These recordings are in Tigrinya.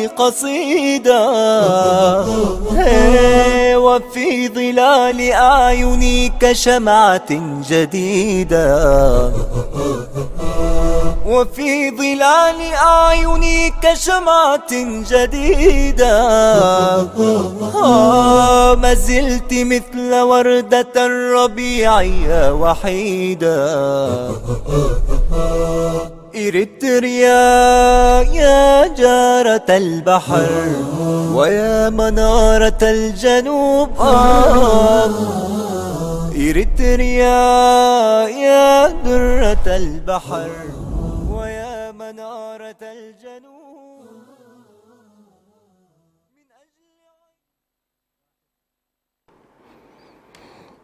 قصيدة، هي وفي ظلال أعيني كشمعة جديدة، وفي ظلال أعيني كشمعة جديدة، آه، ما زلت مثل وردة الربيع يا وحيدة. إريتريا يا جارة البحر ويا منارة الجنوب، آه. إريتريا يا درة البحر ويا منارة الجنوب.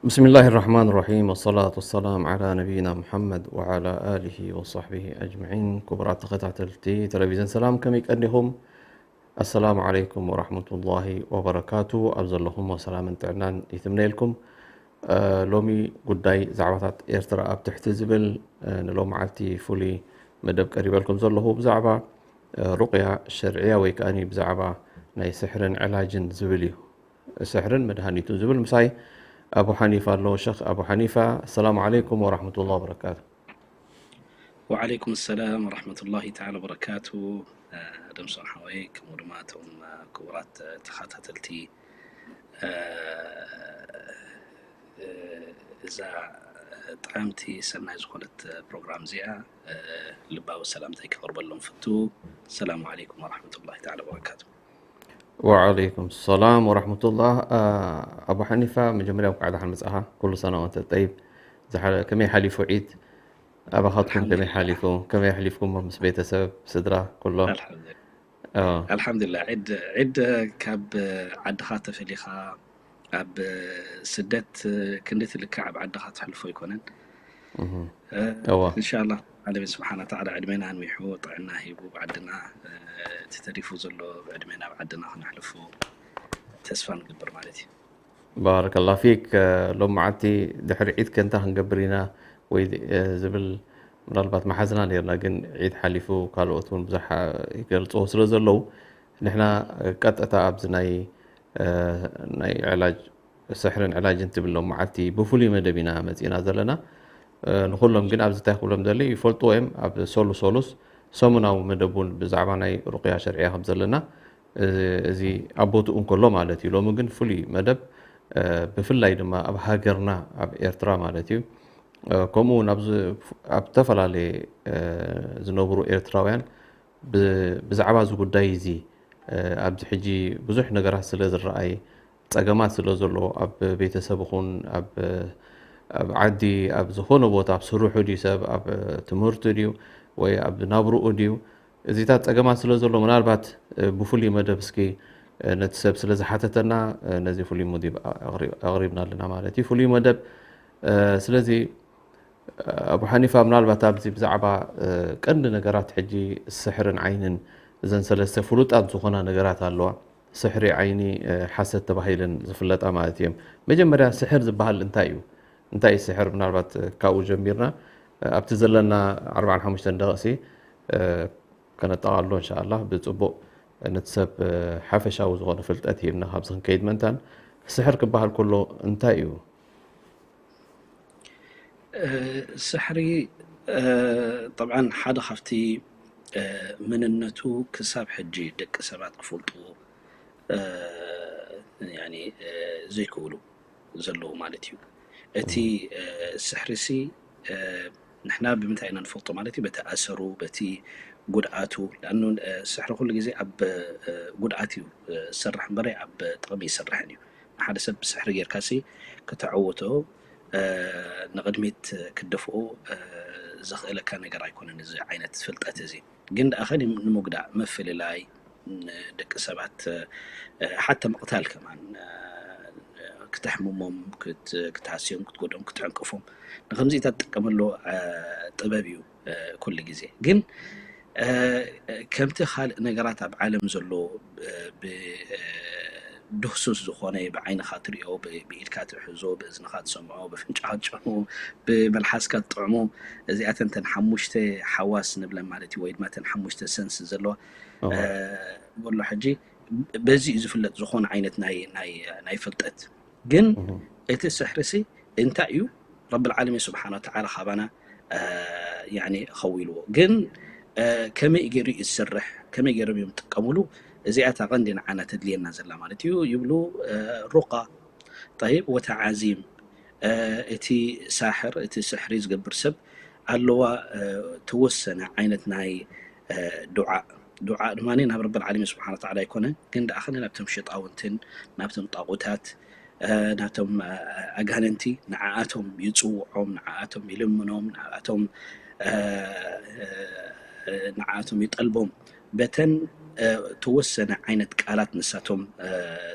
ብስሚላሂ ራሕማን ራሒም፣ ወሰላቱ ወሰላም ዓላ ነቢይና ሙሓመድ ወዓላ ኣሊሂ ወሳሕቢሂ ኣጅመዒን። ክቡራት ተኸታተልቲ ቴሌቪዝን ሰላም፣ ከመይ ቀኒኹም? ኣሰላሙ ዓለይኩም ወራሕመቱላሂ ወበረካቱ። ኣብ ዘለኹሞ ሰላምን ጥዕናን ይትምነየልኩም። እ፣ ሎሚ ጉዳይ ዛዕባታት ኤርትራ ኣብ ትሕቲ ዝብል፣ እ፣ ንሎመዓልቲ ፍሉይ መደብ ቀሪበልኩም ዘለኹ ብዛዕባ፣ እ፣ ሩቕያ ሸርዕያ ወይ ከኣኒ ብዛዕባ ናይ ስሕርን ዕላጅን ዝብል እዩ። ስሕርን መድሃኒቱን ዝብል ምሳይ ኣቡ ሓኒፋ ኣሎ። ሸኽ ኣቡ ሓኒፋ፣ ኣሰላሙ ዓለይኩም ወራሕመቱላሂ ወበረካቱ። ወዓለይኩም ሰላም ወራሕመቱላሂ ተዓላ ወበረካቱ። እ፣ ደምሶም ሓወይ፣ ከምኡ ድማ እቶም፣ እ፣ ክቡራት፣ እ፣ ተኸታተልቲ፣ እ፣ እ፣ እዛ፣ እ፣ ጥዕምቲ ሰናይ ዝኾነት፣ እ፣ ፕሮግራም እዚኣ፣ እ፣ ልባዊ ሰላምታይ ከቕርበሎም ፍቱ። ሰላሙ ዓለይኩም ወራሕመቱላሂ ተዓላ ወበረካቱ። ወዓለይኩም ሰላም ወራሕመቱላህ። እ፣ ኣቡ ሓኒፋ፣ መጀመርያ እንኳዕ ደሓን መጻኻ። ኩሉ ሰና ወንተ ጠይብ። ዝሓ-፣ ከመይ ሓሊፉ ዒድ? ኣባኻትኩም ከመይ ሓሊፉ? ከመይ ኣሕሊፍኩሞ ምስ ቤተሰብ፣ ስድራ፣ ኩሎ? ኣልሓምዱሊላህ። እ፣ ኣልሓምዱሊላህ። ዒድ፣ ዒድ ካብ ዓድኻ ተፈሊኻ ኣብ ስደት ክንዲ ትልክዕ ኣብ ዓድኻ ተሕልፎ ኣይኮነን። እህ፣ እ፣ እዋ። እንሻላህ ዓለሚን ስብሓነ ወተዓላ ዕድሜና ኣንዊሑ ጥዕና ሂቡ ኣብ ዓድና፣ እ፣ እቲ ተሪፉ ዘሎ ዕድሜና ኣብ ዓድና ክነሕልፎ ተስፋ ንገብር ማለት እዩ። ባረከላ ፊክ። እ፣ ሎም መዓልቲ ድሕሪ ዒድ ከ እንታይ ክንገብር ኢና ወይ፣ እ፣ ዝብል ምናልባት መሓዝና ነርና፣ ግን ዒድ ሓሊፉ ካልኦት እውን ብዙሕ ይገልጽዎ ስለ ዘለዉ፣ ንሕና ቀጥታ ኣብዚ ናይ፣ እ፣ ናይ ዕላጅ፣ ስሕርን ዕላጅን ትብል ሎም መዓልቲ ብፍሉይ መደብ ኢና መጺእና ዘለና። እ፣ ንኹሎም ግን ኣብዚ እንታይ ክብሎም ደሊ ይፈልጥዎ እዮም። ኣብ ሶሉስ ሶሉስ ሰሙናዊ መደብ እውን ብዛዕባ ናይ ሩቅያ ሸርዕያ ከም ዘለና፣ እ፣ እዚ ኣብ ቦትኡ እንከሎ ማለት እዩ። ሎሚ ግን ፍሉይ መደብ፣ እ፣ ብፍላይ ድማ ኣብ ሃገርና ኣብ ኤርትራ ማለት እዩ፣ እ፣ ከምኡ እውን ኣብ ዝ-፣ ኣብ ዝተፈላለየ፣ እ፣ ዝነብሩ ኤርትራውያን ብ-፣ ብዛዕባ እዚ ጉዳይ እዚ፣ እ፣ ኣብዚ ሕጂ ብዙሕ ነገራት ስለ ዝረኣይ፣ ጸገማት ስለ ዘሎ፣ ኣብ ቤተሰብ ይኹን ኣብ፣ ኣብ ዓዲ፣ ኣብ ዝኾነ ቦታ፣ ኣብ ስርሑ ድዩ ሰብ፣ ኣብ ትምህርቱ ድዩ ወይ ኣብ ናብርኡ ድዩ፣ እዚታት ጸገማት ስለ ዘሎ፣ ምናልባት፣ እ፣ ብፍሉይ መደብ እስኪ፣ እ፣ ነቲ ሰብ ስለ ዝሓተተና፣ እ፣ ነዚ ፍሉይ መደብ ኣቕሪ-፣ ኣቕሪብና ኣለና ማለት እዩ። ፍሉይ መደብ፣ እ፣ ስለዚ፣ ኣቡ ሓኒፋ፣ ምናልባት ኣብዚ ብዛዕባ፣ እ፣ ቀንዲ ነገራት ሕጂ ስሕርን ዓይንን፣ እዘን ሰለስተ ፍሉጣት ዝኾና ነገራት ኣለዋ። ስሕሪ፣ ዓይኒ፣ እ፣ ሓሰት ተባሂለን ዝፍለጣ ማለት እዮም። መጀመርያ ስሕር ዝበሃል እንታይ እዩ? እንታይ እዩ ስሕር? ምናልባት፣ እ፣ ካብኡ ጀሚርና፣ እ፣ ኣብቲ ዘለና ኣርባዓን ሓሙሽተን ደቂቕሲ፣ እ፣ ከነጠቓልሎ እንሻኣላህ ብጽቡቕ፣ እ፣ ነቲ ሰብ፣ እ፣ ሓፈሻዊ ዝኾነ ፍልጠት ሂብና ካብዚ ክንከይድ ምእንታን፣ ስሕር ክበሃል ከሎ እንታይ እዩ? እ፣ ስሕሪ፣ እ፣ ጠብዓን ሓደ ካብቲ፣ እ፣ መንነቱ ክሳብ ሕጂ ደቂ ሰባት ክፈልጡ፣ እ፣ ያኒ፣ እ፣ ዘይክእሉ ዘለዉ ማለት እዩ። እቲ፣ እ፣ ስሕሪሲ፣ እ፣ ንሕና ብምንታይ ኢና ንፈልጦ ማለት እዩ? በቲ ኣሰሩ፣ በቲ ጉድኣቱ። ለኣኑ፣ እ፣ ስሕሪ ኩሉ ግዜ ኣብ፣ እ፣ ጉድኣት እዩ፣ እ፣ ዝሰርሕ እምበረ ኣብ ጥቕሚ ይሰርሕን እዩ። ንሓደ ሰብ ብስሕሪ ጌርካሲ ከተዕውቶ፣ እ፣ ንቕድሚት ክደፍኦ፣ እ፣ ዘኽእለካ ነገር ኣይኮነን እዚ ዓይነት ፍልጠት እዚ። ግን ደኣ ከ ንም-፣ ንምጉዳእ፣ ምፍልላይ፣ ንደቂ ሰባት፣ እ፣ ሓታ ምቕታል ከማን፣ እ፣ ክተሕምሞም፣ ክት-፣ ክትሃስዮም፣ ክትጎድኦም፣ ክትዕንቅፎም፣ ንኸምዚኢታት ትጥቀመሉ፣ እ፣ ጥበብ እዩ፣ እ፣ ኩሉ ግዜ። ግን፣ እ፣ ከምቲ ካልእ ነገራት ኣብ ዓለም ዘሎ፣ እ፣ ብ-፣ እ፣ ድህሱስ ዝኾነ፣ ብዓይንኻ ትሪኦ፣ ብ-፣ ብኢድካ ትሕዞ፣ ብእዝንኻ ትሰምዖ፣ ብፍንጫኻ ትጨኑ፣ ብመልሓስካ ትጥዕሞ፣ እዚኣተን ተን ሓሙሽተ ሓዋስ ንብለን ማለት እዩ፣ ወይ ድማ ተን ሓሙሽተ ሰንስ ዘለዋ፣ እወ። እ፣ በሎ ሕጂ በዚ እዩ ዝፍለጥ ዝኾነ ዓይነት ናይ፣ ናይ፣ ናይ ፍልጠት። ግን እህ። እቲ ስሕርሲ እንታይ እዩ? ረብል ዓለሚን ስብሓነ ወተዓላ ካባና፣ እ፣ ያኒ ኸዊልዎ። ግን፣ እ፣ ከመይ ገይሩ እዩ ዝስርሕ? ከመይ ገይሮም እዮም ዝጥቀምሉ? እዚኣ እታ ቀንዲ ንዓና ተድልየና ዘላ ማለት እዩ። ይብሉ፣ እ፣ ሩቃ፣ ጠይብ፣ ወተዓዚም፣ እ፣ እቲ ሳሕር፣ እቲ ስሕሪ ዝገብር ሰብ ኣለዋ፣ እ፣ ተወሰነ ዓይነት ናይ፣ እ፣ ዱዓ። ዱዓ ድማ ናብ ረብል ዓለሚን ስብሓነ ወተዓላ ኣይኮነ፣ ግን ደኣ ኸነ ናብቶም ሸጣውንትን ናብቶም ጣቑታት፣ እ፣ ናብቶም፣ እ፣ ኣጋንንቲ ንዓኣቶም ይጽውዖም፣ ንዓኣቶም ይልምኖም፣ ንዓኣቶም፣ እ፣ እ፣ ንዓኣቶም ይጠልቦም። በተን፣ እ፣ ተወሰነ ዓይነት ቃላት ንሳቶም፣ እ፣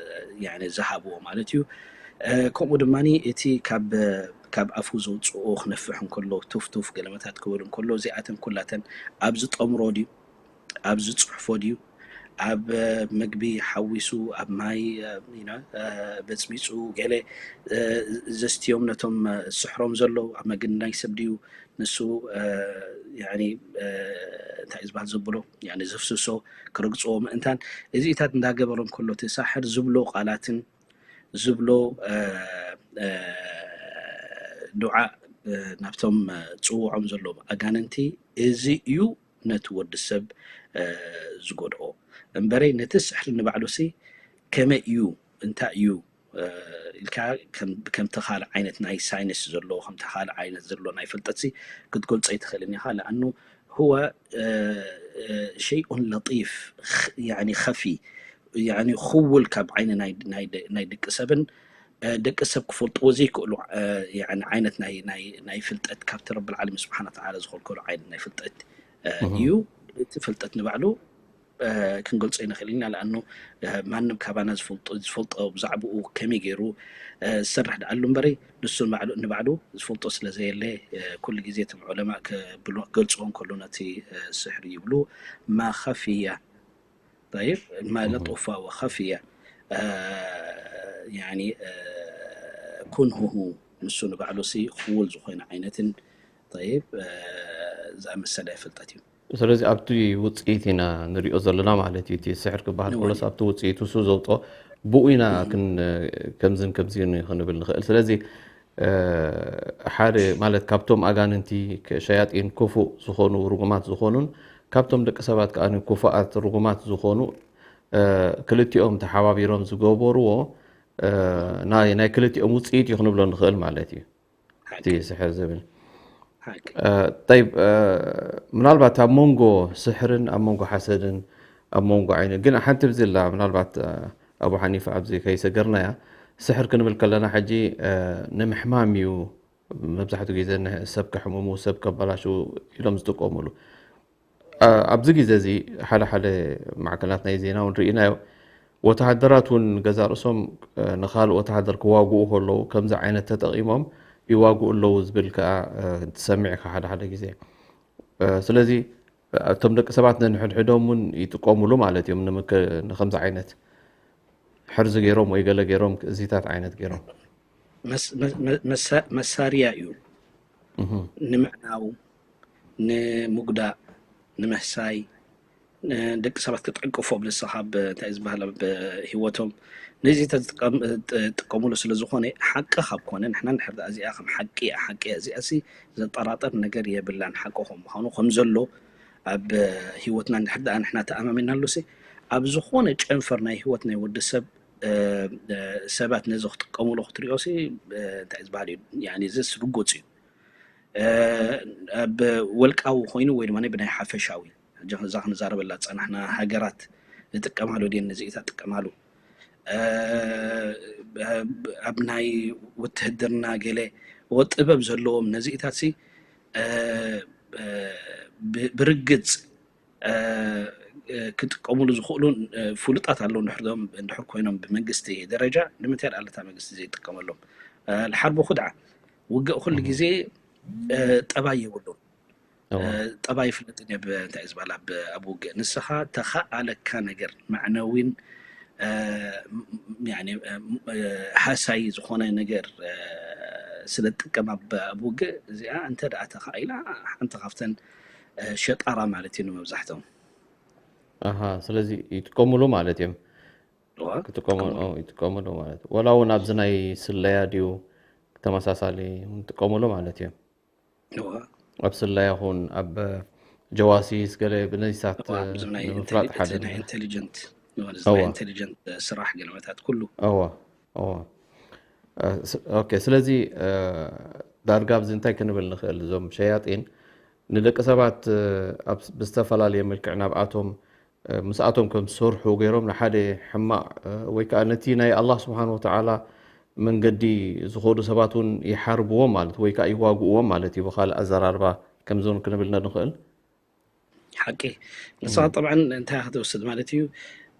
ያኒ ዝሃብዎ ማለት እዩ። እ፣ ከምኡ ድማ እቲ ካብ፣ ካብ ኣፉ ዘውፅኦ ክነፍሕ እንከሎ፣ ቱፍ ቱፍ ገለመታት ክብል እንከሎ፣ እዚኣተን ኩላተን ኣብ ዝጠምሮ ድዩ፣ ኣብ ዝፅሕፎ ድዩ፣ ኣብ፣ እ፣ ምግቢ ሓዊሱ፣ ኣብ ማይ፣ እ፣ you know፣ እ፣ በፅቢፁ፣ ገለ፣ እ፣ ዘስትዮም ነቶም፣ እ፣ ስሕሮም ዘሎ፣ ኣብ መገዲ ናይ ሰብ ድዩ፣ ንሱ፣ እ፣ ያኒ፣ እ፣ እንታይ እዩ ዝበሃል ዘብሎ፣ ያኒ ዘፍስሶ፣ ክረግፅዎ ምእንታን፣ እዚታት እንዳገበሮም ከሎ፣ እቲ ሳሕር ዝብሎ ቃላትን ዝብሎ፣ እ፣ እ፣ ዱዓ፣ እ፣ ናብቶም፣ እ፣ ዝፅውዖም ዘሎ ኣጋንንቲ፣ እዚ እዩ ነቲ ወዲ ሰብ፣ እ፣ ዝጎድኦ። እምበረይ ነቲ ስሕሪ ንባዕሉሲ ከመይ እዩ፣ እንታይ እዩ፣ እ፣ ኢልካ ከም፣ ከምቲ ካልእ ዓይነት ናይ ሳይንስ ዘሎ፣ ከምቲ ካልእ ዓይነት ዘሎ ናይ ፍልጠትሲ ክትገልጾ ኣይትኽእልን ኢኻ። ለኣኑ ሁወ፣ እ፣ እ፣ ሸይኡን ለጢፍ፣ ኽ-፣ ያኒ ኸፊ፣ ያኒ ክውል ካብ ዓይኒ ናይ፣ ናይ ደ-፣ ናይ ደቂ ሰብን፣ እ፣ ደቂ ሰብ ክፈልጥዎ ዘይክእሉ፣ እ፣ ያኒ ዓይነት ናይ፣ ናይ፣ ናይ ፍልጠት ካብቲ ረብል ዓለሚን ስብሓነ ወተዓላ ዝኸልከሎ ዓይነት ናይ ፍልጠት፣ እ፣ እህ። እዩ። እቲ ፍልጠት ንባዕሉ፣ እ፣ ክንገልጾ ኣይንኽእልን ኢና። ለኣኑ፣ እ፣ ማንም ካባና ዝፈልጦ፣ ዝፈልጦ ብዛዕባኡ ከመይ ገይሩ፣ እ፣ ዝሰርሕ ደኣሉ እምበረይ፣ ንሱ ንባዕሉ፣ ንባዕሉ ዝፈልጦ ስለ ዘየለ፣ እ፣ ኩሉ ግዜ እቶም ዑለማ ክብሉ፣ ክገልጽዎ እንከሎ ነቲ፣ እ፣ ስሕሪ ይብሉ፣ ማ ኸፍየ፣ ጠይብ፣ ማ እህ። ለጦፋ ወኸፍየ፣ እ፣ ያኒ፣ እ፣ ኩንሁሁ፣ ንሱ ንባዕሉሲ ክውል ዝኾነ ዓይነትን፣ ጠይብ፣ እ፣ ዝኣመሰለ ፍልጠት እዩ። ስለዚ ኣብቲ ውፅኢት ኢና ንሪኦ ዘለና ማለት እዩ። እቲ ስሕር ክበሃል እወ። ከሎስ ኣብቲ ውፅኢት እሱ ዘውፅኦ ብኡ ኢና እህ። ክን-፣ ከምዝን ከምዚን ክንብል ንኽእል። ስለዚ፣ እ፣ ሓደ ማለት ካብቶም ኣጋንንቲ፣ ሸያጢን፣ ክፉእ ዝኾኑ፣ ርጉማት ዝኾኑን ካብቶም ደቂ ሰባት ከኣ ክፉኣት፣ ርጉማት ዝኾኑ፣ እ፣ ክልቲኦም ተሓባቢሮም ዝገበርዎ፣ እ፣ ናይ፣ ናይ ክልቲኦም ውፅኢት እዩ ክንብሎ ንኽእል ማለት እዩ። ሓቂ። እቲ ስሕር ዝብል። ሓቂ። እ፣ ጠይብ፣ እ፣ ምናልባት ኣብ መንጎ ስሕርን ኣብ መንጎ ሓሰድን ኣብ መንጎ ዓይኒ ግን ሓንቲ ብዝላ ምናልባት፣ እ፣ ኣቡ ሓኒፋ ኣብዚ ከይሰገርናያ ስሕር ክንብል ከለና ሕጂ፣ እ፣ ንምሕማም እዩ መብዛሕትኡ ግዜ ን-፣ ሰብ ከሕምሙ፣ ሰብ ከበላሽው ኢሎም ዝጥቀሙሉ። ኣ-፣ ኣብዚ ግዜ እዚ ሓደ ሓደ ማዕከናት ናይ ዜና እውን ርኢናዮ። ወተሃደራት እውን ገዛ ርእሶም፣ እ፣ ንኻልእ ወተሃደር ክዋግኡ ከለዉ ከምዚ ዓይነት ተጠቒሞም ይዋግኡ ኣለዉ ዝብል ከኣ፣ እ፣ ትሰምዕ ኢኻ ሓደ ሓደ ግዜ። እ፣ ስለዚ እቶም ደቂ ሰባት ነንሕድሕዶም እውን ይጥቀሙሉ ማለት እዮም። ንምክ-፣ ንከምዚ ዓይነት ሕርዚ ገይሮም ወይ ገለ ገይሮም፣ እዚታት ዓይነት ገይሮም። መስ-፣ መ-፣ መ-፣ መሳ-፣ መሳርያ እዩ። እህ። ንምዕናው፣ ንምጉዳእ፣ ንምሕሳይ፣ ን-፣ ደቂ ሰባት ክትዕቅፎም ንስኻ ኣብ፣ እንታይ እዩ ዝበሃል፣ ኣብ ህይወቶም ነዚ ተጥቀም-፣ ጥ-፣ ጥቀሙሉ ስለ ዝኾነ፣ ሓቂ ካብ ኮነ፣ ንሕና እንድሕር ደኣ እዚኣ ከም ሓቂ እያ፣ ሓቂ እያ፣ እዚኣሲ ዘጠራጥር ነገር የብላን፣ ሓቂ ከም ምዃኑ ከም ዘሎ ኣብ ህይወትና እንድሕር ደኣ ንሕና ተኣማሚናሉሲ፣ ኣብ ዝኾነ ጨንፈር ናይ ህይወት ናይ ወዲ ሰብ፣ እ፣ እ፣ ሰባት ነዚ ክጥቀሙሉ ክትሪኦሲ፣ እ፣ እንታይ እዩ ዝበሃል እዩ፣ ያኒ፣ ዘስ ርጉጽ እዩ። እ፣ ኣብ ወልቃዊ ኮይኑ ወይ ድማ ብናይ ሓፈሻዊ፣ ሕጂ እዛ ክንዛረበላ ዝጸናሕና ሃገራት ዝጥቀማሉ ድየን ነዚ እታ ትጥቀማሉ? እ፣ ኣብ ናይ ውትህድርና ገለ ወ-፣ ጥበብ ዘለዎም ነዚኢታትሲ፣ እ፣ እ፣ ብ-፣ ብርግጽ፣ እ፣ እ፣ ክጥቀሙሉ ዝኽእሉ፣ እ፣ ፍሉጣት ኣለዉ። እንድሕር ዶም-፣ እንድሕር ኮይኖም ብመንግስቲ ደረጃ ንምንታይ ደኣ ለታ መንግስቲ ዘይጥቀመሎም? እ፣ ለሓርቡ ክድዓ ውግእ ኩሉ እህ። ግዜ፣ እ፣ ጠባይ የብሉን። እዋ። እ፣ ጠባይ ይፍለጥን እየ ብ-፣ እንታይ እዩ ዝበሃል ኣብ፣ ኣብ ውግእ። ንስኻ ተኸኣለካ ነገር መዕነዊን እ፣ ም-፣ ም-፣ ያኔ፣ እ፣ ም-፣ እ፣ ሃሳይ ዝኾነ ነገር፣ እ፣ ስለ ትጥቀም ኣብ፣ ኣብ ውግእ እዚኣ እንተ ደኣ ተኻኢላ ሓንቲ ካብተን፣ እ፣ ሸጣራ ማለት እዩ ንመብዛሕትኦም። ኣሃ፣ ስለዚ ይጥቀሙሉ ማለት እዮም። እዋ፣ ክጥቀሙ-፣ ይጥቀሙሉ። ኦ፣ ይጥቀሙሉ ማለት እዩ። ወላ እውን ኣብዚ ናይ ስለያ ድዩ ተመሳሳሊ እውን ይጥቀሙሉ ማለት እዩ። እዋ፣ ኣብ ስለያ ይኹን ኣብ ጀዋሲስ ገለ ብነዚታት እዋ፣ ኣብዚ ናይ ንምፍላጥ ኢንቴሊ-፣ ሓደ እቲ ናይ ነገር። ኢንቴሊጀንት፣ እዚ እዋ፣ ናይ ኢንቴሊጀንት ስራሕ ገለመታት ኩሉ። እዋ፣ እዋ። እ፣ ስ-፣ ኦኬ፣ ስለዚ፣ እ፣ ዳርጋ ኣብዚ እንታይ ክንብል ንኽእል? እዞም ሸያጢን ንደቂ ሰባት፣ እ፣ ኣብ ስ-፣ ብዝተፈላለየ መልክዕ ናብኣቶም፣ እ፣ ምስኣቶም ከም ዝሰርሑ ገይሮም ንሓደ ሕማቕ፣ እ፣ ወይ ከዓ ነቲ ናይ ኣላህ ስብሓን ወተዓላ መንገዲ ዝኾዱ ሰባት እውን ይሓርብዎም ማለት፣ ወይ ከዓ ይዋግእዎም ማለት እዩ። ብኻልእ ኣዘራርባ ከምዚ እውን ክንብል ንኽእል። ሓቂ። ንስኻ እም። ጠብዓን እንታይ ክትወስድ ማለት እዩ?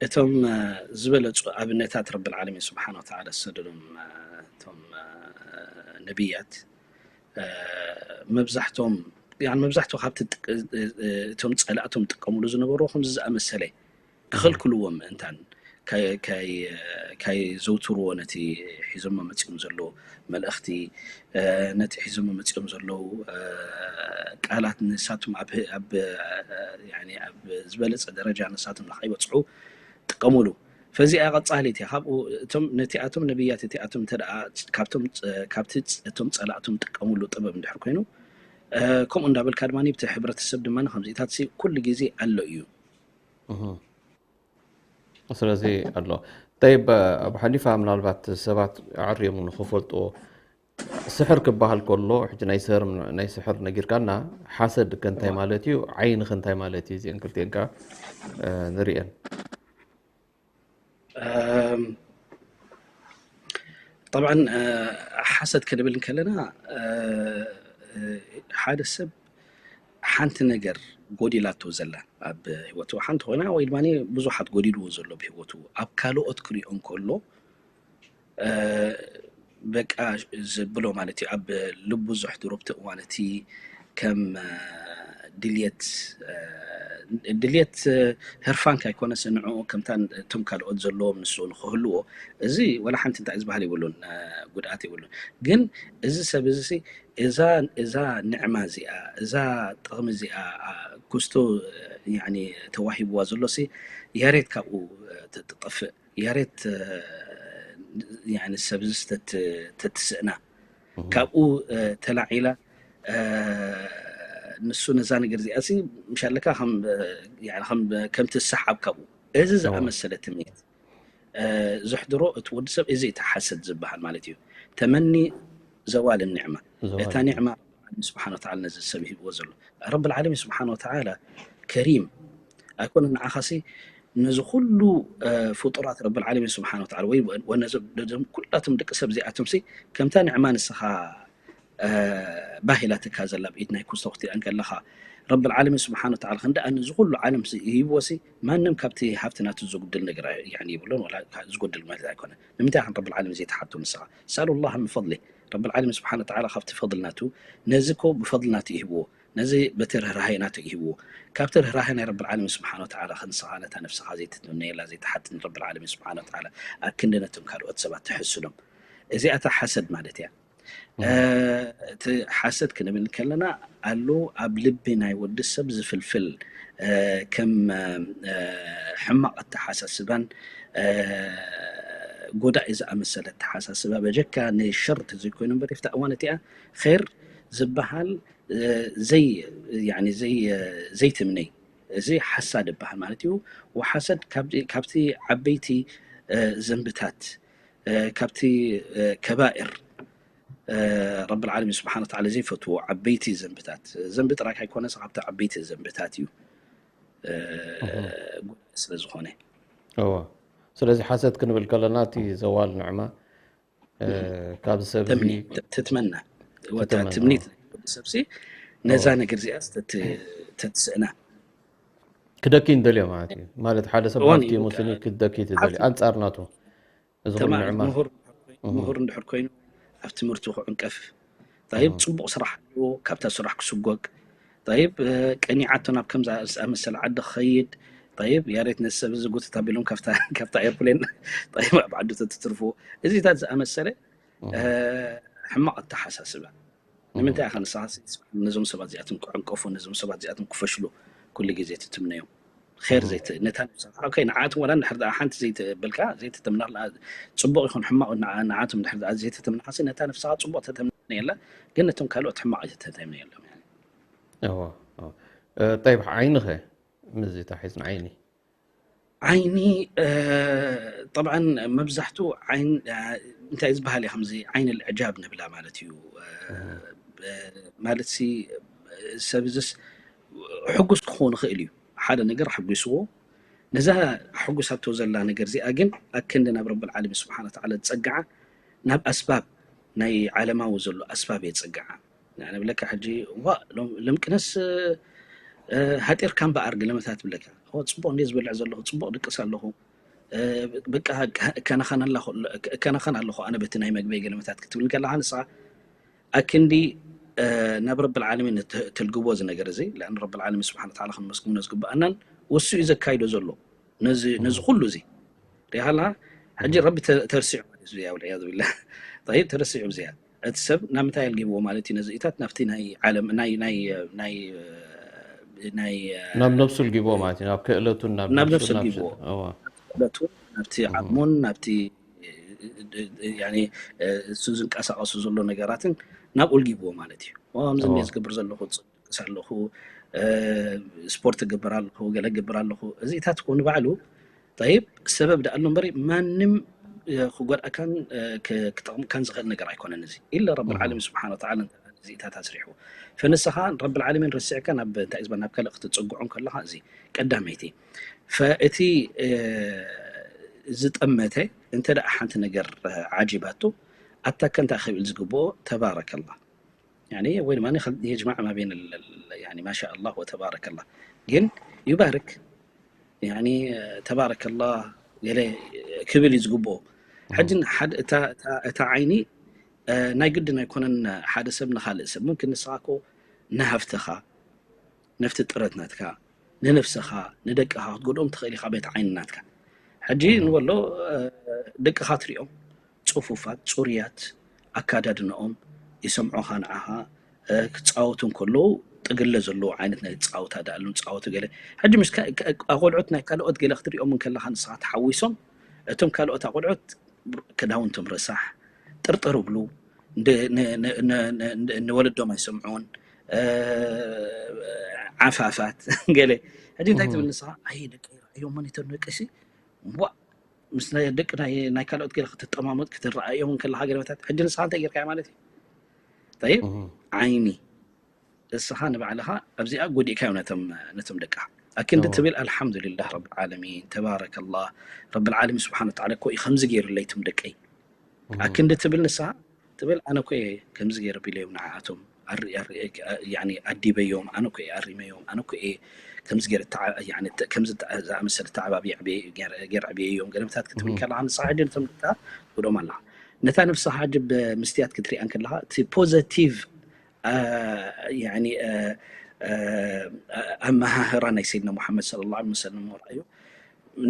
እቶም፣ እ፣ ዝበለጹ ኣብነታት ረብል ዓለሚን ስብሓን ወተዓላ ዝሰደዶም፣ እ፣ እቶም፣ እ፣ ነቢያት፣ እ፣ መብዛሕቶም፣ ያኒ መብዛሕትኡ ካብቲ ጥቅ-፣ እ፣ እ፣ እቶም ጸላእቶም ጥቀሙሉ ዝነበሩ ከምዚ ዝኣመሰለ እም። ክኸልክልዎም ምእንታን፣ ከ-፣ ከይ-፣ ከይዘውትርዎ ነቲ ሒዞሞ መጺኦም ዘለዉ መልእኽቲ፣ እ፣ ነቲ ሒዞሞ መጺኦም ዘለዉ፣ እ፣ ቃላት ንሳቶም ኣብ ህ-፣ ኣብ፣ እ፣ ያኒ ኣብ ዝበለጸ ደረጃ ንሳቶም ንኸይበጽሑ ጥቀሙሉ። ፈዚኣ ቀጻሊት እያ። ካብኡ እቶም፣ ነቲኣቶም ነቢያት እቲኣቶም እንተ ደኣ ካብቶም ጸ-፣ ካብቲ ጸ-፣ እቶም ጸላእቶም ጥቀሙሉ ጥበብ እንድሕር ኮይኑ፣ እ፣ ከምኡ እንዳበልካ ድማ ኣብቲ ሕብረተሰብ ድማ ከምዚታት ሲ ኩሉ ግዜ ኣሎ እዩ። እህ። ስለዚ ኣሎ። ጠይብ፣ ኣብ ሓሊፋ ምናልባት ሰባት ኣዕርዮም ንኽፈልጥዎ፣ ስሕር ክበሃል ከሎ፣ ሕጂ ናይ ስሕር፣ ናይ ስሕር ነጊርካና፣ ሓሰድ ከ እንታይ ማለት እዩ? ዓይን ከ እንታይ ማለት እዩ? እዚአን ክልቲአን ከ፣ እ፣ ንርእየን። እም፣ ጠብዓን፣ እ፣ ሓሰድ ክንብል እንከለና፣ እ፣ እ፣ ሓደ ሰብ ሓንቲ ነገር ጎዲላቶ ዘላ ኣብ ህይወቱ፣ ሓንቲ ኮይና ወይ ድማ ብዙሓት ጎዲልዎ ዘሎ ብህይወቱ ኣብ ካልኦት ክሪኦ እንከሎ፣ እ፣ በቃ ዘብሎ ማለት እዩ። ኣብ ልቡ ዘሕድሮ ኣብቲ እዋን እቲ ከም፣ እ፣ ድልየት፣ እ፣ ድልየት፣ እ፣ ህርፋንካ ኣይኮነስ ንዕኡ ከምታ እቶም ካልኦት ዘለዎም ንሱ ንኽህልዎ፣ እዚ ወላ ሓንቲ እንታይ ዝበሃል የብሉን፣ እ፣ ጉድኣት የብሉን። ግን እዚ ሰብ እዚ ሲ እዛ፣ እዛ ንዕማ እዚኣ፣ እዛ ጥቕሚ እዚኣ፣ አ፣ ኩስቶ፣ እ፣ ያኒ ተዋሂብዋ ዘሎ ሲ ያሬት ካብኡ፣ እ፣ ተጥጠፍእ። ያሬት፣ እ፣ ያኒ ሰብ እዚ ተት-፣ ተትስእና። እህ። ካብኡ፣ እ፣ ተላዒላ፣ እ፣ ንሱ ነዛ ነገር እዚኣ ሲ ምሻለካ ከም፣ እ፣ ያኒ ከም፣ ከምቲ ሰሓብ ካብኡ። እዚ እዋ። ዝኣመሰለ ትምኒት፣ እ፣ ዘሕድሮ እቲ ወዲ ሰብ እዚ እቲ ሓሰድ ዝበሃል ማለት እዩ። ተመኒ ዘዋል ኒዕማ። ዘዋል እታ ኒዕማ። ኒዕማ ስብሓን ወተዓላ ነዚ ሰብ ይህብዎ ዘሎ። ረብል ዓለሚን ስብሓን ወተዓላ ከሪም ኣይኮነ ንዓኻሲ ነዚ ኩሉ፣ እ፣ ፍጡራት ረብል ዓለሚን ስብሓን ወተዓላ ወይ ወ-፣ ወነዞም፣ ነዞም ኩላቶም ደቂ ሰብ እዚኣቶም ሲ ከምታ ኒዕማ ንስኻ፣ እ፣ ባህ ኢላትካ ዘላ ብኢድ ናይ ኩስቶ ክትሪኣ እንከለኻ ረብል ዓለሚን ስብሓን ወተዓላ ክንደኣ ነዚ ኩሉ ዓለም ሲ ይህብዎ ሲ ማንም ካብቲ ሃብቲ ናቱ ዝጉድል ነገር ኣይ-፣ ያኒ ይብሎን ወላ ዝጎድል ማለት ኣይኮነ። ንምንታይ ከም ረብል ዓለሚን ዘይትሓቶ ንስኻ? ስኣሉ ላህ ምን ፈድሊ። ረብል ዓለሚን ስብሓን ወተዓላ ካብቲ ፈድል ናቱ ነዚ እኮ ብፈድል ናቱ ይህብዎ። ነዚ በቲ ርህራሄ ናቱ ይህብዎ። ካብቲ ርህራሄ ናይ ረብል ዓለሚን ስብሓን ወተዓላ ክንስኻ ነታ ነፍስኻ ዘይትትምነየላ ዘይትሓትን ረብል ዓለሚን ስብሓን ወተዓላ ኣብ ክንዲ ነቶም ካልኦት ሰባት ትሕስኖም። እዚኣታ ሓሰድ ማለት እያ። እ፣ እቲ ሓሰድ ክንብል ከለና ኣሎ ኣብ ልቢ ናይ ወዲ ሰብ ዝፍልፍል፣ እ፣ ከም፣ እ፣ ሕማቕ ኣተሓሳስባን፣ እ፣ ጎዳኢ ዝኣመሰለ ኣተሓሳስባ በጀካ ንሸር ተዘይኮይኑ እምበር፣ ኣብታ እዋን እቲኣ ኸይር ዝበሃል፣ እ፣ ዘይ-፣ ያኒ ዘይ-፣ ዘይትምነይ፣ እዚ ሓሳድ ይበሃል ማለት እዩ። ወሓሰድ ካብ-፣ ካብቲ ዓበይቲ፣ እ፣ ዘንብታት፣ እ፣ ካብቲ፣ እ፣ ከባኤር፣ እ፣ ረብል ዓለሚን ስብሓን ወተዓላ ዘይፈትዎ ዓበይቲ ዘንብታት፣ ዘንቢ ጥራይ ኣይኮነስ ካብቲ ዓበይቲ ዘንብታት እዩ፣ እ፣ እህ። ጉዳይ ስለ ዝኾነ። እዎ። ስለዚ ሓሰድ ክንብል ከለና እቲ ዘዋል ንዕማ፣ እ፣ እህ። ካብዚ ሰብ እዚ ተምኒ-፣ ተ-፣ ትትመና። ወታ ትትመና። ትምኒት ናይ ወዲ ሰብሲ ነዛ እዎ። ነገር እዚኣ ተት-፣ ተትስእና። ክደኪ እንደልዮ ማለት እዩ። ማለት ሓደ ሰብ እዋን ሃብቲ እዩ፣ ይሙስኒ በቃ። ክደኪ ትደልዮ። ሓብቲ ኣንጻር ናቱ። እዚ ኩሉ ተማ-፣ ንዕማ። ምሁር፣ እህ። ምሁር እንድሕር ኮይኑ ኣብ ትምህርቱ ክዕንቀፍ። ጠይብ፣ እህ። ጽቡቕ ስራሕ ኣለዎ፣ ካብታ ስራሕ ክስጎግ። ጠይብ፣ እ፣ ቀኒዓቶ ናብ ከምዛ ዝኣመሰለ ዓዲ ክኸይድ። طيب يا ريت نسب ዝጉትት ኣቢሎም ካብታ ካብታ ኤርፕሌን طيب ኣብ ዓዱ ተትትርፉ እዚታት ዝኣመሰለ ሕማቕ ኣተሓሳስባ ንምንታይ ኢኻ ንስኻ ነዞም ሰባት እዚኣቶም ክዕንቀፉ ነዞም ሰባት እዚኣቶም ክፈሽሉ ኩሉ ግዜ ትትምነዮም ር ዘይት ነታ ንዓቶም ወላ ንድሕር ደኣ ሓንቲ ዘይትብልካ ዘይትትምና ፅቡቕ ይኹን ሕማቕ ንዓቶም ድሕር ደኣ ዘይትትምና ሓሲ ነታ ንስኻ ፅቡቕ ተተምነ የላ ግን ነቶም ካልኦት ሕማቕ ኣይተተምነ የሎም ጠይብ ዓይንኸ ምዚ ታሒዝን ዓይኒ ዓይኒ طبعا መብዛሕቱ እንታይ ዝበሃል ከምዚ ዓይን الإعجاب ንብላ ማለት እዩ ማለት ሲ ሰብ ዝስ ሕጉስ ክኸውን ይኽእል እዩ ሓደ ነገር ኣሕጒስዎ ነዛ ሕጉሳቶ ዘላ ነገር እዚኣ ግን ኣክንዲ ናብ ረብ العالمين سبحانه وتعالى ዝፀግዓ ናብ ኣስባብ ናይ ዓለማዊ ዘሎ ኣስባብ የፀግዓ ንብለካ ሕጂ ዋ ሎምቅነስ ሃጢርካ እምበኣር ገለመታት ብለካ ጽቡቕ እንደ ዝበልዕ ዘለኹ ጽቡቕ ድቅስ ኣለኹ በቃ እከናኸን ኣለኹ ኣነ በቲ ናይ መግበይ ገለመታት ክትብል ከለኻ ንስኻ ኣክንዲ ናብ ረብ العالمين ትልግቦ እዚ ነገር እዚ لأن ረብ العالمين سبحانه وتعالى ክንመስግኖ ዝግብኣናን ውሱ እዩ ዘካይዶ ዘሎ ነዚ ኩሉ እዚ ሪሃላ ሕጂ ረቢ ተርሲዑ ማለት እዩ والعياذ بالله طيب ተረሲዑ እዚኣ እቲ ሰብ ናብ ምንታይ ኣልጊብዎ ማለት እዩ ነዚ ኢታት ናብቲ ናይ ዓለም ናይ ናይ ናይ ናይ ናብ ነብሱ ልጊብዎ ማለት እዩ ናብ ክእለቱን ናብ ናብ ነብሱ ልጊብዎ ክእለቱን ናብቲ ዓቅሙን ናብቲ እሱ ዝንቀሳቀሱ ዘሎ ነገራትን ናብኡ ልጊብዎ ማለት እዩ ከምዚ ዝገብር ዘለኹ ኣለኹ ስፖርት እገብር ኣለኹ ገለ እገብር ኣለኹ እዚታት ንባዕሉ طيب ሰበብ ደኣ ኣሎ እምበሪ ማንም ክጎድኣካን ክጠቕምካን ዝኽእል ነገር ኣይኮነን እዚ ኢለ ረብ العالمين سبحانه وتعالى እዚታት ኣስሪሑ ፈንስኻ ረብ العالمين ረሲዕካ ናብ እንታይ ዝበል ናብ ካልእ ክትጽግዖ ከለኻ እዚ ቀዳመይቲ ፈእቲ ዝጠመተ እንተ ደኣ ሓንቲ ነገር ዓጂባቱ ኣታ ከንታ ክብል ዝግብኦ ተባረከላ يعني ወይ ድማ يجمع ما بين يعني ما شاء الله وتبارك الله ግን يبارك يعني تبارك الله ገለ ክብል እዩ ዝግብኦ ሕጂ እታ ዓይኒ ናይ ግድን ኣይኮነን ሓደ ሰብ ንኻልእ ሰብ ممكن ንስኻ ኮ ንሃፍትኻ ነፍቲ ጥረት ናትካ ንነፍስኻ ንደቅኻ ክትጎድኦም ትኽእል ኢኻ ቤት ዓይኒ ናትካ ሕጂ ንበሎ ደቅኻ ትሪኦም ፅፉፋት፣ ፅሩያት ኣካዳድንኦም ይሰምዑኻ ንዓኻ ክፃወቱ እንከለዉ ጥግለ ዘለዎ ዓይነት ናይ ፃወታ ደኣሉ ንፃወቱ ገለ ሕጂ ምስ ኣቆልዑት ናይ ካልኦት ገለ ክትሪኦም እንከለኻ ንስኻ ተሓዊሶም እቶም ካልኦት ኣቆልዑት ክዳውንቶም ረሳሕ ጥርጥር ብሉ ንወለዶም ኣይሰምዑን ዓፋፋት ገለ ሕጂ እንታይ ትብል ንስኻ ኣይ ደቂ እዮም መኒተር ደቂ ሲ ዋ ምስ ደቂ ናይ ካልኦት ገለ ክትጠማመጥ ክትረኣዮም ከለካ ገለመታት ሕጂ ንስኻ እንታይ ጌርካዮ ማለት እዩ ጠይብ ዓይኒ እስኻ ንባዕልኻ ኣብዚኣ ጎዲእካዮ ነቶም ደቃ ኣክንዲ ትብል ኣልሓምዱሊላህ ረብ ዓለሚን ተባረከላህ ረብ ዓለሚን ስብሓን ወተዓላ እኮ እዩ ከምዚ ገይሩለይ ቶም ደቀይ ኣክንዲ ትብል ንስኻ ትብል ኣነ እኮ እየ ከምዚ ገይረ ቢለዮም ንዓኣቶም ኣዲበዮም ኣነ እኮ እየ ኣሪመዮም ኣነ እኮ እየ ከምዚ ገይረ ከምዚ ዝኣመሰለ ተዓባቢ ገይረ ዕብየዮም ገለምታት ክትብል ከለካ ንስኻ ሕጂ ነቶም ደቃ ትጎዶም ኣለኻ ነታ ነብስኻ ሕጂ ብምስትያት ክትሪኣ እንከለኻ እቲ ፖዘቲቭ ኣመሃህራ ናይ ሰይድና ሙሓመድ صلى الله عليه وسلم ወርኣዩ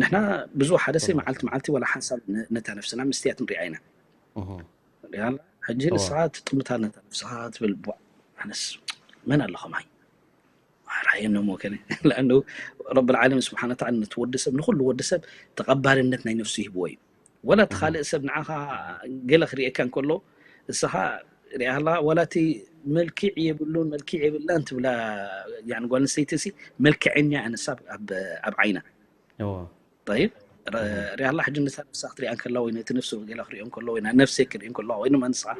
ንሕና ብዙ ሓደ ሰብ መዓልቲ መዓልቲ ወላ ሓንሳብ ነታ ነፍስና ምስትያት ንሪኣ ኢና ሕጂ ንስኻ ትጥምታ ነታ ነፍስኻ ትብል ኣነስ መን ኣሎ ከማይ ራእየኖም ወከነ ለኣኑ ረብ ልዓለሚን ስብሓን ወተዓላ ነቲ ወዲ ሰብ ንኩሉ ወዲ ሰብ ተቐባልነት ናይ ነፍሱ ይህብዎ እዩ ወላ እቲ ካልእ ሰብ ንዓኻ ገለ ክርእየካ እንከሎ እስኻ ሪኣላ ወላ እቲ መልክዕ የብሉን መልክዕ የብላን ትብላ ጓል ኣንስተይቲ ሲ መልክዐኛ እያ ንሳ ኣብ ዓይና ይብ ሪኣላ ሕጂ ንሳ ነፍሳ ክትሪኣ እንከላ ወይ ነቲ ነፍሱ ገለ ክሪኦ እንከሎ ወይ ነፍሰይ ክሪኦ እንከሎ ወይ ድማ ንስኻ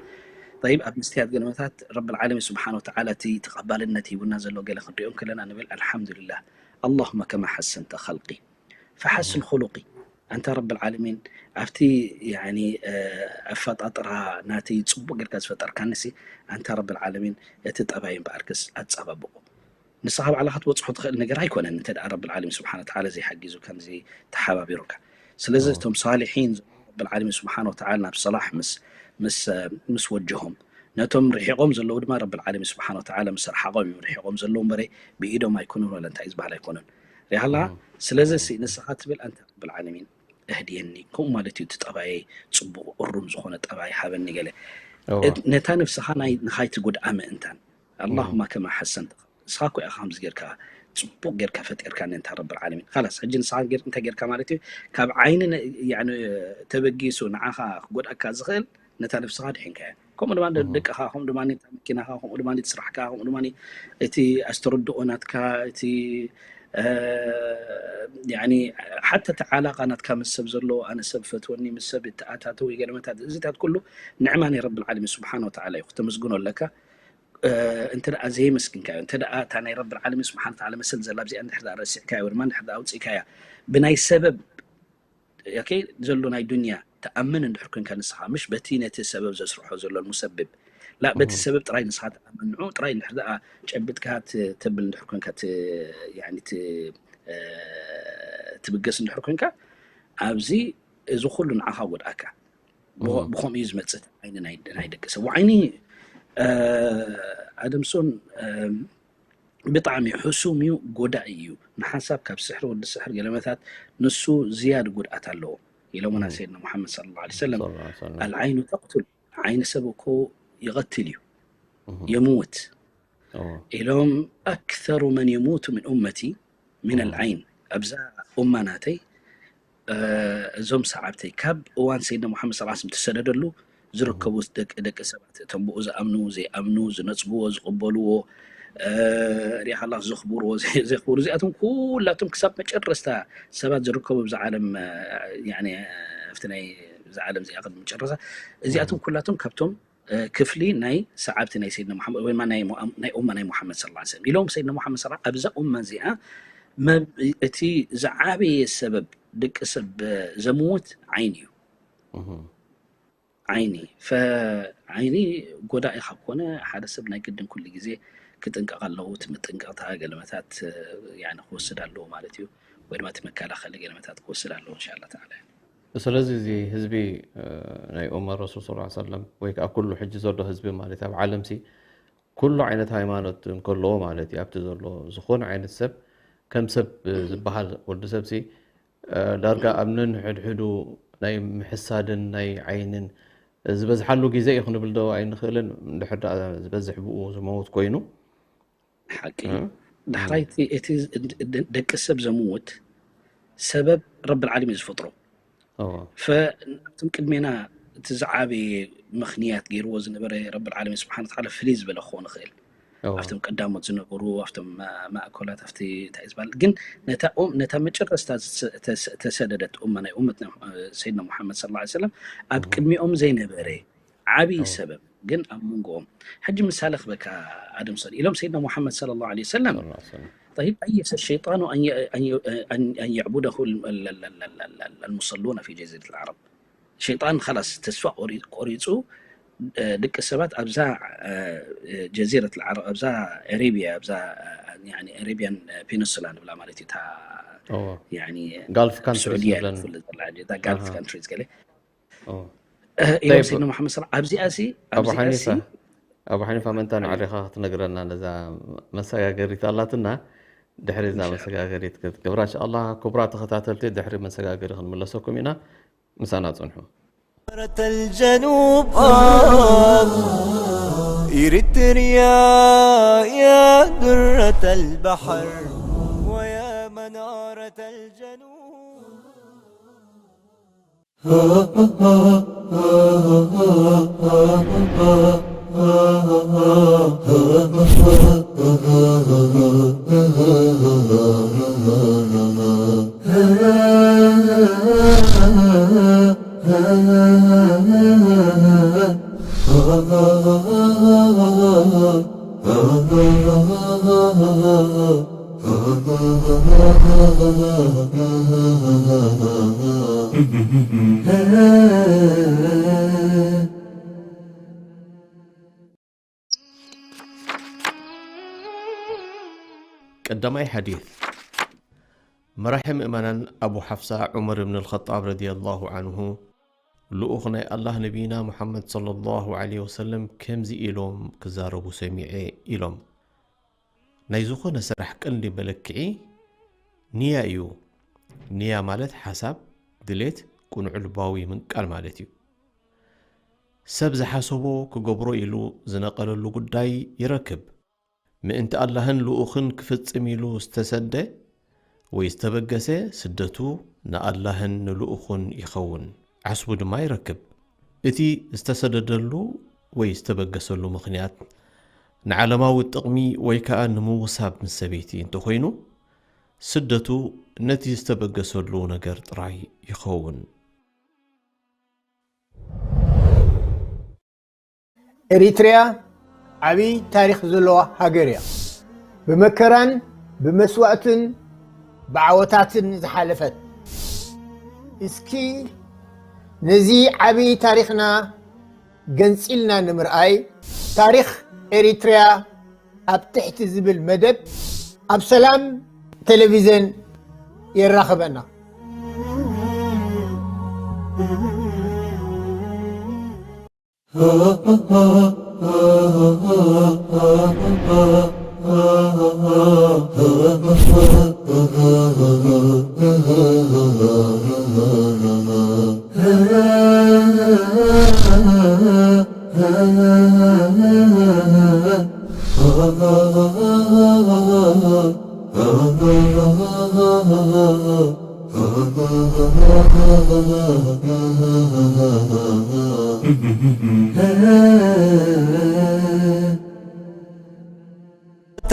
طيب ኣብ ምስትያት ገለመታት ረብ ልዓለሚን ስብሓን ወተዓላ እቲ ተቐባልነት ሂቡና ዘሎ ገለ ክንሪኦ እንከለና ንብል ኣልሓምዱልላህ اللهم كما حسنت خلقي فحسن خلقي ኣንታ ረብ ልዓለሚን ኣብቲ ኣፈጣጥራ ናተይ ፅቡቅ ጌርካ ዝፈጠርካኒ ሲ ኣንታ ረብ ልዓለሚን እቲ ጠባይ እምበኣርክስ ኣፀባብቆ ንስኻ ባዕልኻ ትበፅሖ ትኽእል ነገር ኣይኮነን እንተ ረብ ልዓለሚን ስብሓን ወተዓላ ዘይሓጊዙ ከምዚ ተሓባቢሩካ ስለዚ እቶም ሳሊሒን ረብ ልዓለሚን ስብሓን ወተዓላ ናብ ሰላሕ ምስ ወጀሆም ነቶም ርሒቆም ዘለዉ ድማ ረብ ልዓለሚን ስብሓን ወተዓላ ምስ ኣርሓቆም እዮም ርሒቆም ዘለዉ እምበረ ብኢዶም ኣይኮኑን ወላ እንታይ ዝበሃል ኣይኮኑን ሪሃላ። ስለዚ ንስኻ ትብል ኣንተ ረብል ዓለሚን እህድየኒ፣ ከምኡ ማለት እዩ፣ እቲ ጠባየይ ጽቡቕ እሩም ዝኾነ ጠባይ ሃበኒ ገለ። ነታ ነፍስኻ ናይ ንኻይቲ ጉድኣ ምእንታን ኣላሁማ ከማ ሓሰንተ፣ ንስኻ እኮ ኢኻ ከምዚ ጌርካ ጽቡቕ ጌርካ ፈጢርካኒ እንታ ረብል ዓለሚን። ኻላስ ሕጂ ንስኻ እንታይ ጌርካ ማለት እዩ? ካብ ዓይኒ ተበጊሱ ንዓኻ ክጎድኣካ ዝኽእል ነታ ነፍስኻ ድሒንካያ። ከምኡ ድማ ደቅኻ፣ ከምኡ ድማ መኪናኻ፣ ከምኡ ድማ ስራሕካ፣ ከምኡ ድማ እቲ ኣስተርድኦ ናትካ፣ እቲ ሓታ እቲ ዓላቃ ናትካ ምስ ሰብ ዘሎ፣ ኣነ ሰብ ፈትወኒ፣ ምስ ሰብ ይተኣታተው፣ ገለመታት፣ እዚታት ኩሉ ንዕማ ናይ ረብል ዓለሚን ስብሓን ወተዓላ እዩ፣ ክተመስግኖ ኣለካ። እንተ ደኣ ዘየመስግንካዮ፣ እንተ ደኣ እታ ናይ ረብል ዓለሚን ስብሓን ወተዓላ መሰል ዘላ ኣብዚኣ እንድሕር ደኣ ረሲዕካዮ ወይ ድማ እንድሕር ደኣ ኣውፂእካያ ብናይ ሰበብ ኦኬ፣ ዘሎ ናይ ዱንያ ትኣምን እንድሕር ኮንካ ንስኻ፣ ምሽ በቲ ነቲ ሰበብ ዘስርሖ ዘሎ ሙሰብብ ላ፣ በቲ ሰበብ ጥራይ ንስኻ ትኣምን፣ ንዑ ጥራይ እንድሕር ደኣ ጨብጥካ ት-፣ ተብል እንድሕር ኮንካ ት-፣ ያኒ ት-፣ እ፣ ትብገስ እንድሕር ኮንካ፣ ኣብዚ እዚ ኩሉ ንዓኻ ጎድኣካ። ብኸ-፣ ብኸምኡ እዩ ዝመጽእ ዓይኒ ናይ፣ ናይ ደቂ ሰብ። ወዓይኒ፣ እ፣ ኣደምሶን፣ እ፣ ብጣዕሚ ሕሱም እዩ፣ ጎዳኢ እዩ። ንሓንሳብ ካብ ስሕሪ ወዲ ስሕር ገለመታት ንሱ ዝያድ ጉድኣት ኣለዎ ኢሎምና ሰይድና ሙሓመድ ሰለላሁ ዐለይሂ ወሰለም። ሰለላሁ ዐለይሂ ወሰለም። ኣልዓይኑ ተቅቱል፣ ዓይኒ ሰብ እኮ ይቐትል እዩ፣ የምውት ኢሎም። ኣክተሩ መን የሙቱ ምን ኡመቲ ምን ኣልዓይን፣ ኣብዛ ኡማ ናተይ እ፣ እዞም ሰዓብተይ ካብ እዋን ሰይድና ሙሓመድ ሰለላሁ ዐለይሂ ወሰለም ተሰደደሉ ዝርከቡ ደቂ፣ ደቂ ሰባት፣ እቶም ብኡ ዝኣምኑ፣ ዘይኣምኑ፣ ዝነጽግዎ፣ ዝቕበልዎ፣ እ፣ ሪኢኻ ኣላ ዘኽብርዎ፣ ዘይ-፣ ዘኽብሩ፣ እዚኣቶም ኩላቶም ክሳብ መጨረስታ ሰባት ዝርከቡ ኣብዛ ዓለም፣ እ፣ ያኒ ኣብቲ ናይ እዛ ዓለም እዚኣ ቅድሚ መጨረሳ፣ እዚኣቶም ኩላቶም ካብቶም እ፣ ክፍሊ ናይ ሰዓብቲ ናይ ሰይድና ሙሓመድ ወይ ድማ ናይ ሙ-፣ ናይ ኡማ ናይ ሙሓመድ ሰለላሁ ዐለይሂ ወሰለም ኢሎም። ሰይድና ሙሓመድ ሰለላሁ ዐለይሂ ወሰለም ኣብዛ ኡማ እዚኣ መብ-፣ እቲ ዝዓበየ ሰበብ ደቂ ሰብ ዘምውት ዓይኒ እዩ። ዓይኒ። ፈ-፣ ዓይኒ ጎዳኢ ካብ ኮነ ሓደ ሰብ ናይ ግድን ኩሉ ግዜ ክጥንቀቕ ኣለዎ። እቲ መጠንቀቕታ ገለመታት፣ እ፣ ያኒ ክወስድ ኣለዎ ማለት እዩ። ወይ ድማ እቲ መከላኸሊ ገለመታት ክወስድ ኣለዎ እንሻላ ተዓላ። ስለዚ እዚ ህዝቢ፣ እ፣ ናይ ኡመት ረሱል ሰለላሁ ዐለይሂ ወሰለም ወይ ከዓ ኩሉ ሕጂ ዘሎ ህዝቢ ማለት ኣብ ዓለምሲ ኩሉ ዓይነት ሃይማኖት እንከለዎ ማለት እዩ። ኣብቲ ዘሎ ዝኾነ ዓይነት ሰብ ከም ሰብ፣ እ፣ ዝበሃል ወዲ ሰብሲ፣ እ፣ ዳርጋ ኣብ ነንሕድሕዱ ናይ ምሕሳድን ናይ ዓይንን ዝበዝሓሉ ግዜ እዩ ክንብል ዶ ኣይንኽእልን? እንድሕር ደኣ ዝበዝሕ ብኡ ዝመውት ኮይኑ። ሓቂ። እ? ዳሕራይ እቲ፣ እቲ ድ-፣ ድ-፣ ደቂ ሰብ ዘምውት ሰበብ ረብል ዓለሚን እዩ ዝፈጥሮ። እዎ። ፈ-፣ ኣብቶም ቅድሜና እቲ ዝዓበየ ምኽንያት ገይርዎ ዝነበረ ረብል ዓለሚን ስብሓን ወተዓላ ፍልይ ዝበለ ክኸውን ይኽእል። እዎ። ኣብቶም ቀዳሞት ዝነበሩ፣ ኣብቶም ማ-፣ ማእኮላት፣ ኣብቲ እንታይ እዩ ዝበሃል። ግን ነታ ኡም-፣ ነታ መጨረስታ ዝሰ-፣ ተሰ-፣ ተሰደደት ኡማ፣ ናይ ኡመት ነ-፣ ሰይድና ሙሓመድ ሰለላሁ ዐለይሂ ወሰለም፣ ኣብ እዎ። ቅድሚኦም ዘይነበረ ዓብዪ እዎ። ሰበብ ግን ኣብ መንጎኦም። ሕጂ ምሳሌ ክበካ ኣደም ሰድ-፣ ኢሎም ሰይድና ሙሓመድ ሰለላሁ ዐለይሂ ወሰለም። ሰለላሁ ዐለይሂ ወሰለም። ጠይብ፣ أيس الشيطان أن ي-، أن ي-، أن، أن يعبده ال-، ال-، ال-، ال-، ال-، ال-، المصلون في جزيرة العرب؟ ሸይጣን ኸላስ ተስፋ ቆሪ-፣ ቆሪጹ፣ እ፣ ደቂ ሰባት ኣብዛ፣ እ፣ ጀዚረት ልዓረብ፣ ኣብዛ ኣሬብያ፣ ኣብዛ፣ እ፣ ያኒ ኣሬብያን ፔኒንሱላ ንብላ ማለት እዩ፣ እታ እዎ። ያኒ ጋልፍ ካንትሪስ ስዑድያ ዝብለን። ትፍለጥ ዘላ፣ እታ ጋልፍ ኣሃ። ካንትሪስ ገለ። እዎ። እ፣ ኢሎም ጠይብ፣ ሰይድና ሙሓመድ ሰለላሁ፣ ኣብዚኣ ሲ፣ ኣቡ ኣብዚኣ ሲ ሓኒፋ፣ ኣቡ ሓኒፋ መን ታን ኣዕሪኻ ክትነግረና ነዛ መሰጋገሪት ኣላትና፣ ድሕሪ እዛ እንሻኣላ። መሰጋገሪት ክትገብራ፣ እንሻኣላ። ክቡራት ተኸታተልቲ፣ ድሕሪ መሰጋገሪ ክንምለሰኩም ኢና። ምሳና ጽንሑ። منارة الجنوب، آه، إريتريا يا درة البحر ويا منارة الجنوب. ቀዳማይ ሓዲት። መራሒ ምእመናን ኣቡ ሓፍሳ ዑመር እብን ኣልኸጣብ ረዲየላሁ ዓንሁ፣ ልኡኽ ናይ ኣላህ ነቢይና ሙሓመድ ሰለላሁ ዐለይሂ ወሰለም ከምዚ ኢሎም ክዛረቡ ሰሚዐ ኢሎም። ናይ ዝኾነ ስራሕ ቀንዲ መለክዒ ንያ እዩ። ንያ ማለት ሓሳብ፣ ድሌት፣ ቅኑዕ ልባዊ ምንቃል ማለት እዩ። ሰብ ዝሓሰቦ ክገብሮ ኢሉ ዝነቐለሉ ጉዳይ ይረክብ። ምእንቲ ኣላህን ልኡኽን ክፍጽም ኢሉ ዝተሰደ ወይ ዝተበገሰ፣ ስደቱ ንኣላህን ንልኡኹን ይኸውን፣ ዓስቡ ድማ ይረክብ። እቲ ዝተሰደደሉ ወይ ዝተበገሰሉ ምኽንያት ንዓለማዊ ጥቕሚ ወይ ከኣ ንምውሳብ ምስ ሰበይቲ እንተኾይኑ፣ ስደቱ ነቲ ዝተበገሰሉ ነገር ጥራይ ይኸውን። ኤሪትሪያ ዓብዪ ታሪኽ ዘለዋ ሃገር እያ። ብመከራን ብመስዋእትን ብዓወታትን ዝሓለፈት። እስኪ ነዚ ዓብዪ ታሪኽና ገንጺልና ንምርኣይ፣ ታሪኽ ኤሪትሪያ ኣብ ትሕቲ ዝብል መደብ ኣብ ሰላም ቴሌቪዝን የራኽበና።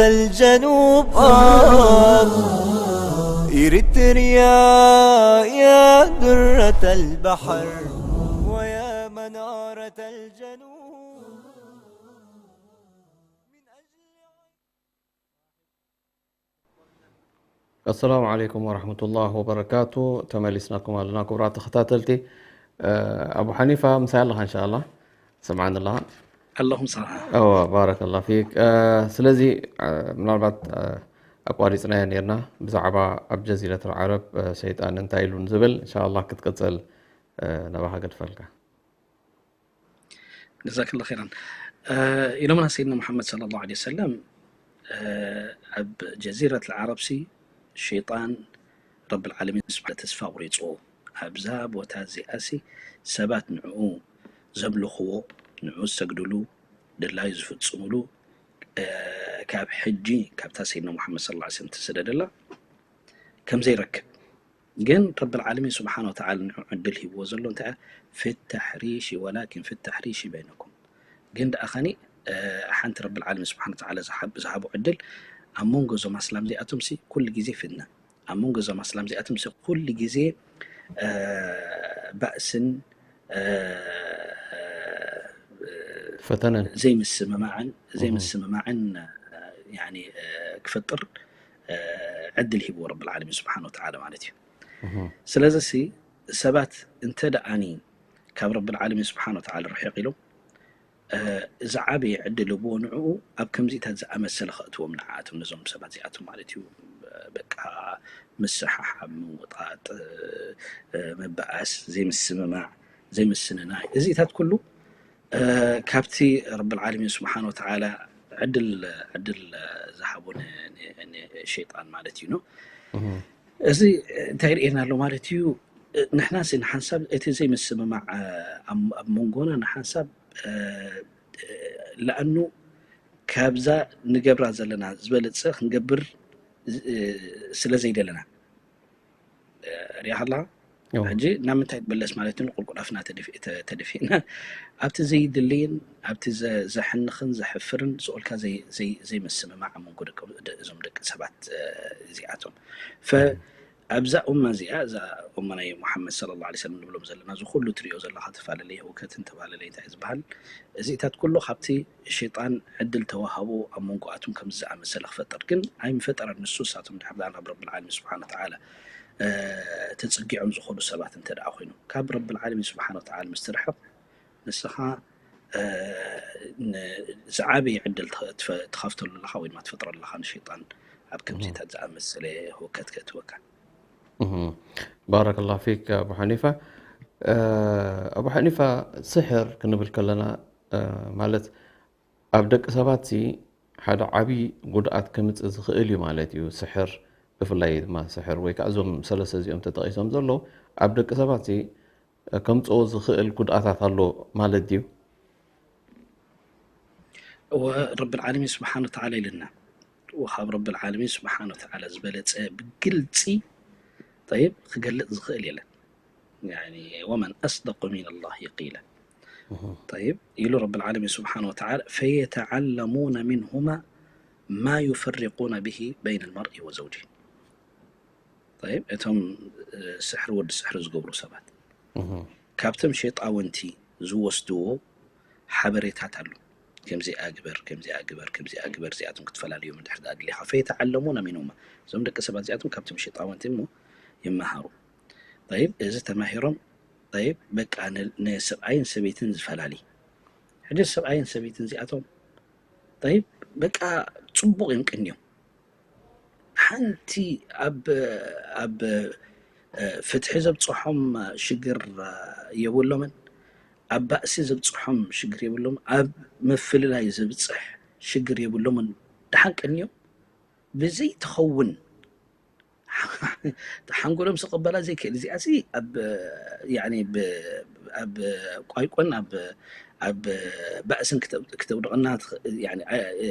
الجنوب آه إريتريا يا درة البحر ويا منارة الجنوب. ኣሰላሙ ዓለይኩም ወረሕመቱላህ ወበረካቱ። ተመሊስናኩም ኣለና ክቡራት ተኸታተልቲ። ኣቡ ሓኒፋ ምሳይ ኣለኻ እንሻ ኣላህ? ሰምዓኒ ኣለኻ? ኣለኹም ሰምዓ። እወ ባረከላህ ፊክ። ስለዚ ምናልባት ኣቋሪፅናዮ ነይርና ብዛዕባ ኣብ ጀዚረት ዓረብ ሸይጣን እንታይ ኢሉ ንዝብል እንሻ ኣላህ ክትቅፅል ናባኻ ገድፈልካ። ጀዛከላህ ኸይራን። ኢሎምና ሰይድና ሙሓመድ ሰለላሁ ዐለይሂ ወሰለም ኣብ ጀዚረት ልዓረብ ሲ ሸይጣን ረብል ዓለሚን ስብሓ ተስፋ ቁሪፅዎ ኣብዛ ቦታ እዚኣ ሲ ሰባት ንዕኡ ዘምልኽዎ ንዕኡ ዝሰግድሉ ድላዩ ዝፍፅምሉ ካብ ሕጂ ካብታ ሰይድና ሙሓመድ ሰለላሁ ዐለይሂ ወሰለም ተሰደደላ ከምዘይረክብ ግን ረብል ዓለሚን ስብሓን ወተዓላ ንዑ ዕድል ሂብዎ ዘሎ እንታይ ፊተሕሪሺ ወላኪን ፊተሕሪሺ በይነኩም ግን ደኣ ኸኒ ሓንቲ ረብል ዓለሚን ስብሓን ወተዓላ ዝሃቦ ዕድል ኣብ መንጎ እዞም ኣስላም እዚኣቶም ሲ ኩሉ ግዜ ፍትና ኣብ መንጎ እዞም ኣስላም እዚኣቶም ሲ ኩሉ ግዜ ባእስን ፈተነን ዘይምስምማዕን ዘይምስምማዕን ክፈጥር ዕድል ሂብዎ ረብል ዓለሚን ስብሓን ወተዓላ ማለት እዩ። ስለዚ ሲ ሰባት እንተ ደኣኒ ካብ ረብል ዓለሚን ስብሓን ወተዓላ ርሒቕ ኢሎም ዝዓበየ ዕድል ህብዎ ንዕኡ ኣብ ከምዚታት ዝኣመሰለ ከእትዎም ንዓኣቶም ነዞም ሰባት እዚኣቶም ማለት እዩ። በቃ ምስሓሓብ፣ ምውጣጥ፣ ምብኣስ፣ ዘይምስምማዕ፣ ዘይምስንናይ እዚታት ኩሉ ካብቲ ረብል ዓለሚን ስብሓን ወተዓላ ዕድል ዕድል ዝሃቦ ንሸይጣን ማለት እዩ ነው። እዚ እንታይ ርእየና ኣሎ ማለት እዩ። ንሕና ሲ ንሓንሳብ እቲ ዘይምስምማዕ ኣብ መንጎና ንሓንሳብ ለኣኑ ካብዛ ንገብራ ዘለና ዝበለፀ ክንገብር ስለ ዘይደለና ሪኣ ከለካ ሕጂ ናብ ምንታይ ትምለስ ማለት እዩ? ንቁልቁል ኣፍና ተደፊእና ኣብቲ ዘይድልይን ኣብቲ ዘሕንኽን ዘሕፍርን ዝኦልካ ዘይምስምማዕ ኣብ መንጎ እዞም ደቂ ሰባት እዚኣቶም ኣብዛ ኡማ እዚኣ እዛ ኡማ ናይ ሙሓመድ ሰለላሁ ዐለይሂ ወሰለም ንብሎም ዘለና እዚ ኩሉ ትሪኦ ዘለካ ተፈላለየ ህውከትን ተፈላለየ እንታይ ዝበሃል እዚታት ኩሉ ካብቲ ሸይጣን ዕድል ተዋሃቦ ኣብ መንጎኣቶም ከምዚ ዝኣመሰለ ክፈጥር ግን ኣይምፈጠረን ንሱ እሳቶም ድሕር ዳኣ ናብ ረብል ዓለሚን ስብሓን ወተዓላ ተፅጊዖም ዝኾኑ ሰባት እንተ ደኣ ኮይኑ ካብ ረብል ዓለሚን ስብሓን ወተዓላ ምስ ትርሕቕ ንስኻ ዝዓበየ ዕድል ትኸፍተሉ ኣለኻ ወይ ድማ ትፈጥረሉ ኣለኻ ንሸይጣን ኣብ ከምዚታት ዝኣመሰለ ህውከት ከእትወካ። ባረከላሁ ፊክ ኣቡ ሓኒፋ። ኣቡ ሓኒፋ ስሕር ክንብል ከለና ማለት ኣብ ደቂ ሰባት ሲ ሓደ ዓብዪ ጉድኣት ከምፅእ ዝኽእል እዩ ማለት እዩ። ስሕር ብፍላይ ድማ ስሕር ወይ ከዓ እዞም ሰለስተ እዚኦም ተጠቒሶም ዘለዉ ኣብ ደቂ ሰባት ከምፅኦ ዝኽእል ጉድኣታት ኣሎ ማለት ድዩ? እወ፣ ረብል ዓለሚን ስብሓን ወተዓላ ኢልና፣ ወሃብ ረብል ዓለሚን ስብሓን ወተዓላ ዝበለፀ ብግልፂ፣ ጠይብ፣ ክገልፅ ዝኽእል የለን። ወመን ኣስደቁ ሚን ላሂ ቂላ። ጠይብ፣ ኢሉ ረብል ዓለሚን ስብሓን ወተዓላ፣ ፈየተዓለሙነ ሚንሁማ ማ ዩፈሪቁነ ብሂ በይነ ልመርኢ ወዘውጂ። ጠይብ፣ እቶም ስሕሪ ወዲ ስሕሪ ዝገብሩ ሰባት ካብቶም ሸጣውንቲ ዝወስድዎ ሓበሬታት ኣሎ። ከምዚኣ ግበር፣ ከምዚኣ ግበር፣ ከምዚኣ ግበር፣ እዚኣቶም ክትፈላልዮም እንድሕር ደኣ ኣድሊኻ። ፈየተዓለሙነ ሚንሁማ፣ እዞም ደቂ ሰባት እዚኣቶም ካብቶም ሸጣውንቲ እሞ ይመሃሩ። ጠይብ፣ እዚ ተማሂሮም፣ ጠይብ፣ በቃ ን-፣ ንሰብኣይን ሰበይትን ዝፈላሊ። ሕጂ ሰብኣይን ሰበይትን እዚኣቶም፣ ጠይብ፣ በቃ ጽቡቕ እዮም ቅንዮም። ሓንቲ ኣብ፣ ኣብ፣ እ፣ ፍትሒ ዘብጽሖም ሽግር፣ እ፣ የብሎምን። ኣብ ባእሲ ዘብጽሖም ሽግር የብሎም። ኣብ ምፍልላይ ዘብጽሕ ሽግር የብሎምን። ደሓን ቅንዮም። ብዘይትኸውን ሓንጎሎም ዝቕበላ ዘይክእል። እዚኣ ሲ ኣብ፣ ያኒ ብ-፣ ኣብ ቋይቆን ኣብ፣ ኣብ ባእስን ክተ-፣ ክተውድቐና ትኽ-፣ ያኒ፣ እ፣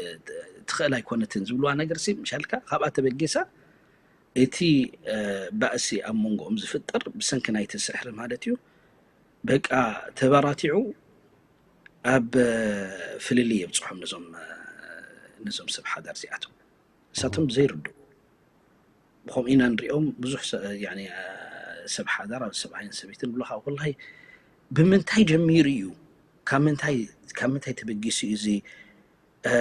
ትኽእል ኣይኮነትን ዝብልዋ ነገር ሲ ምሻልካ ካብኣ ተበጊሳ እቲ፣ እ፣ ባእሲ ኣብ መንጎኦም ዝፍጠር ብሰንኪ ናይቲ ስሕሪ ማለት እዩ። በቃ ተባራቲዑ ኣብ፣ እ፣ ፍልልይ የብጽሖም ነዞም፣ እ፣ ነዞም ሰብ ሓዳር እዚኣቶም። ንሳቶም ዘይርድኡ። ብኸምኡ ኢና ንሪኦም። ብዙሕ ሰ-፣ ያኒ፣ እ፣ ሰብ ሓዳር፣ ኣብ ሰብኣይን ሰበይትን ብለኻ፣ ወላሂ፣ ብምንታይ ጀሚሩ እዩ? ካብ ምንታይ፣ ካብ ምንታይ ተበጊሱ እዩ እዚ፣ እ፣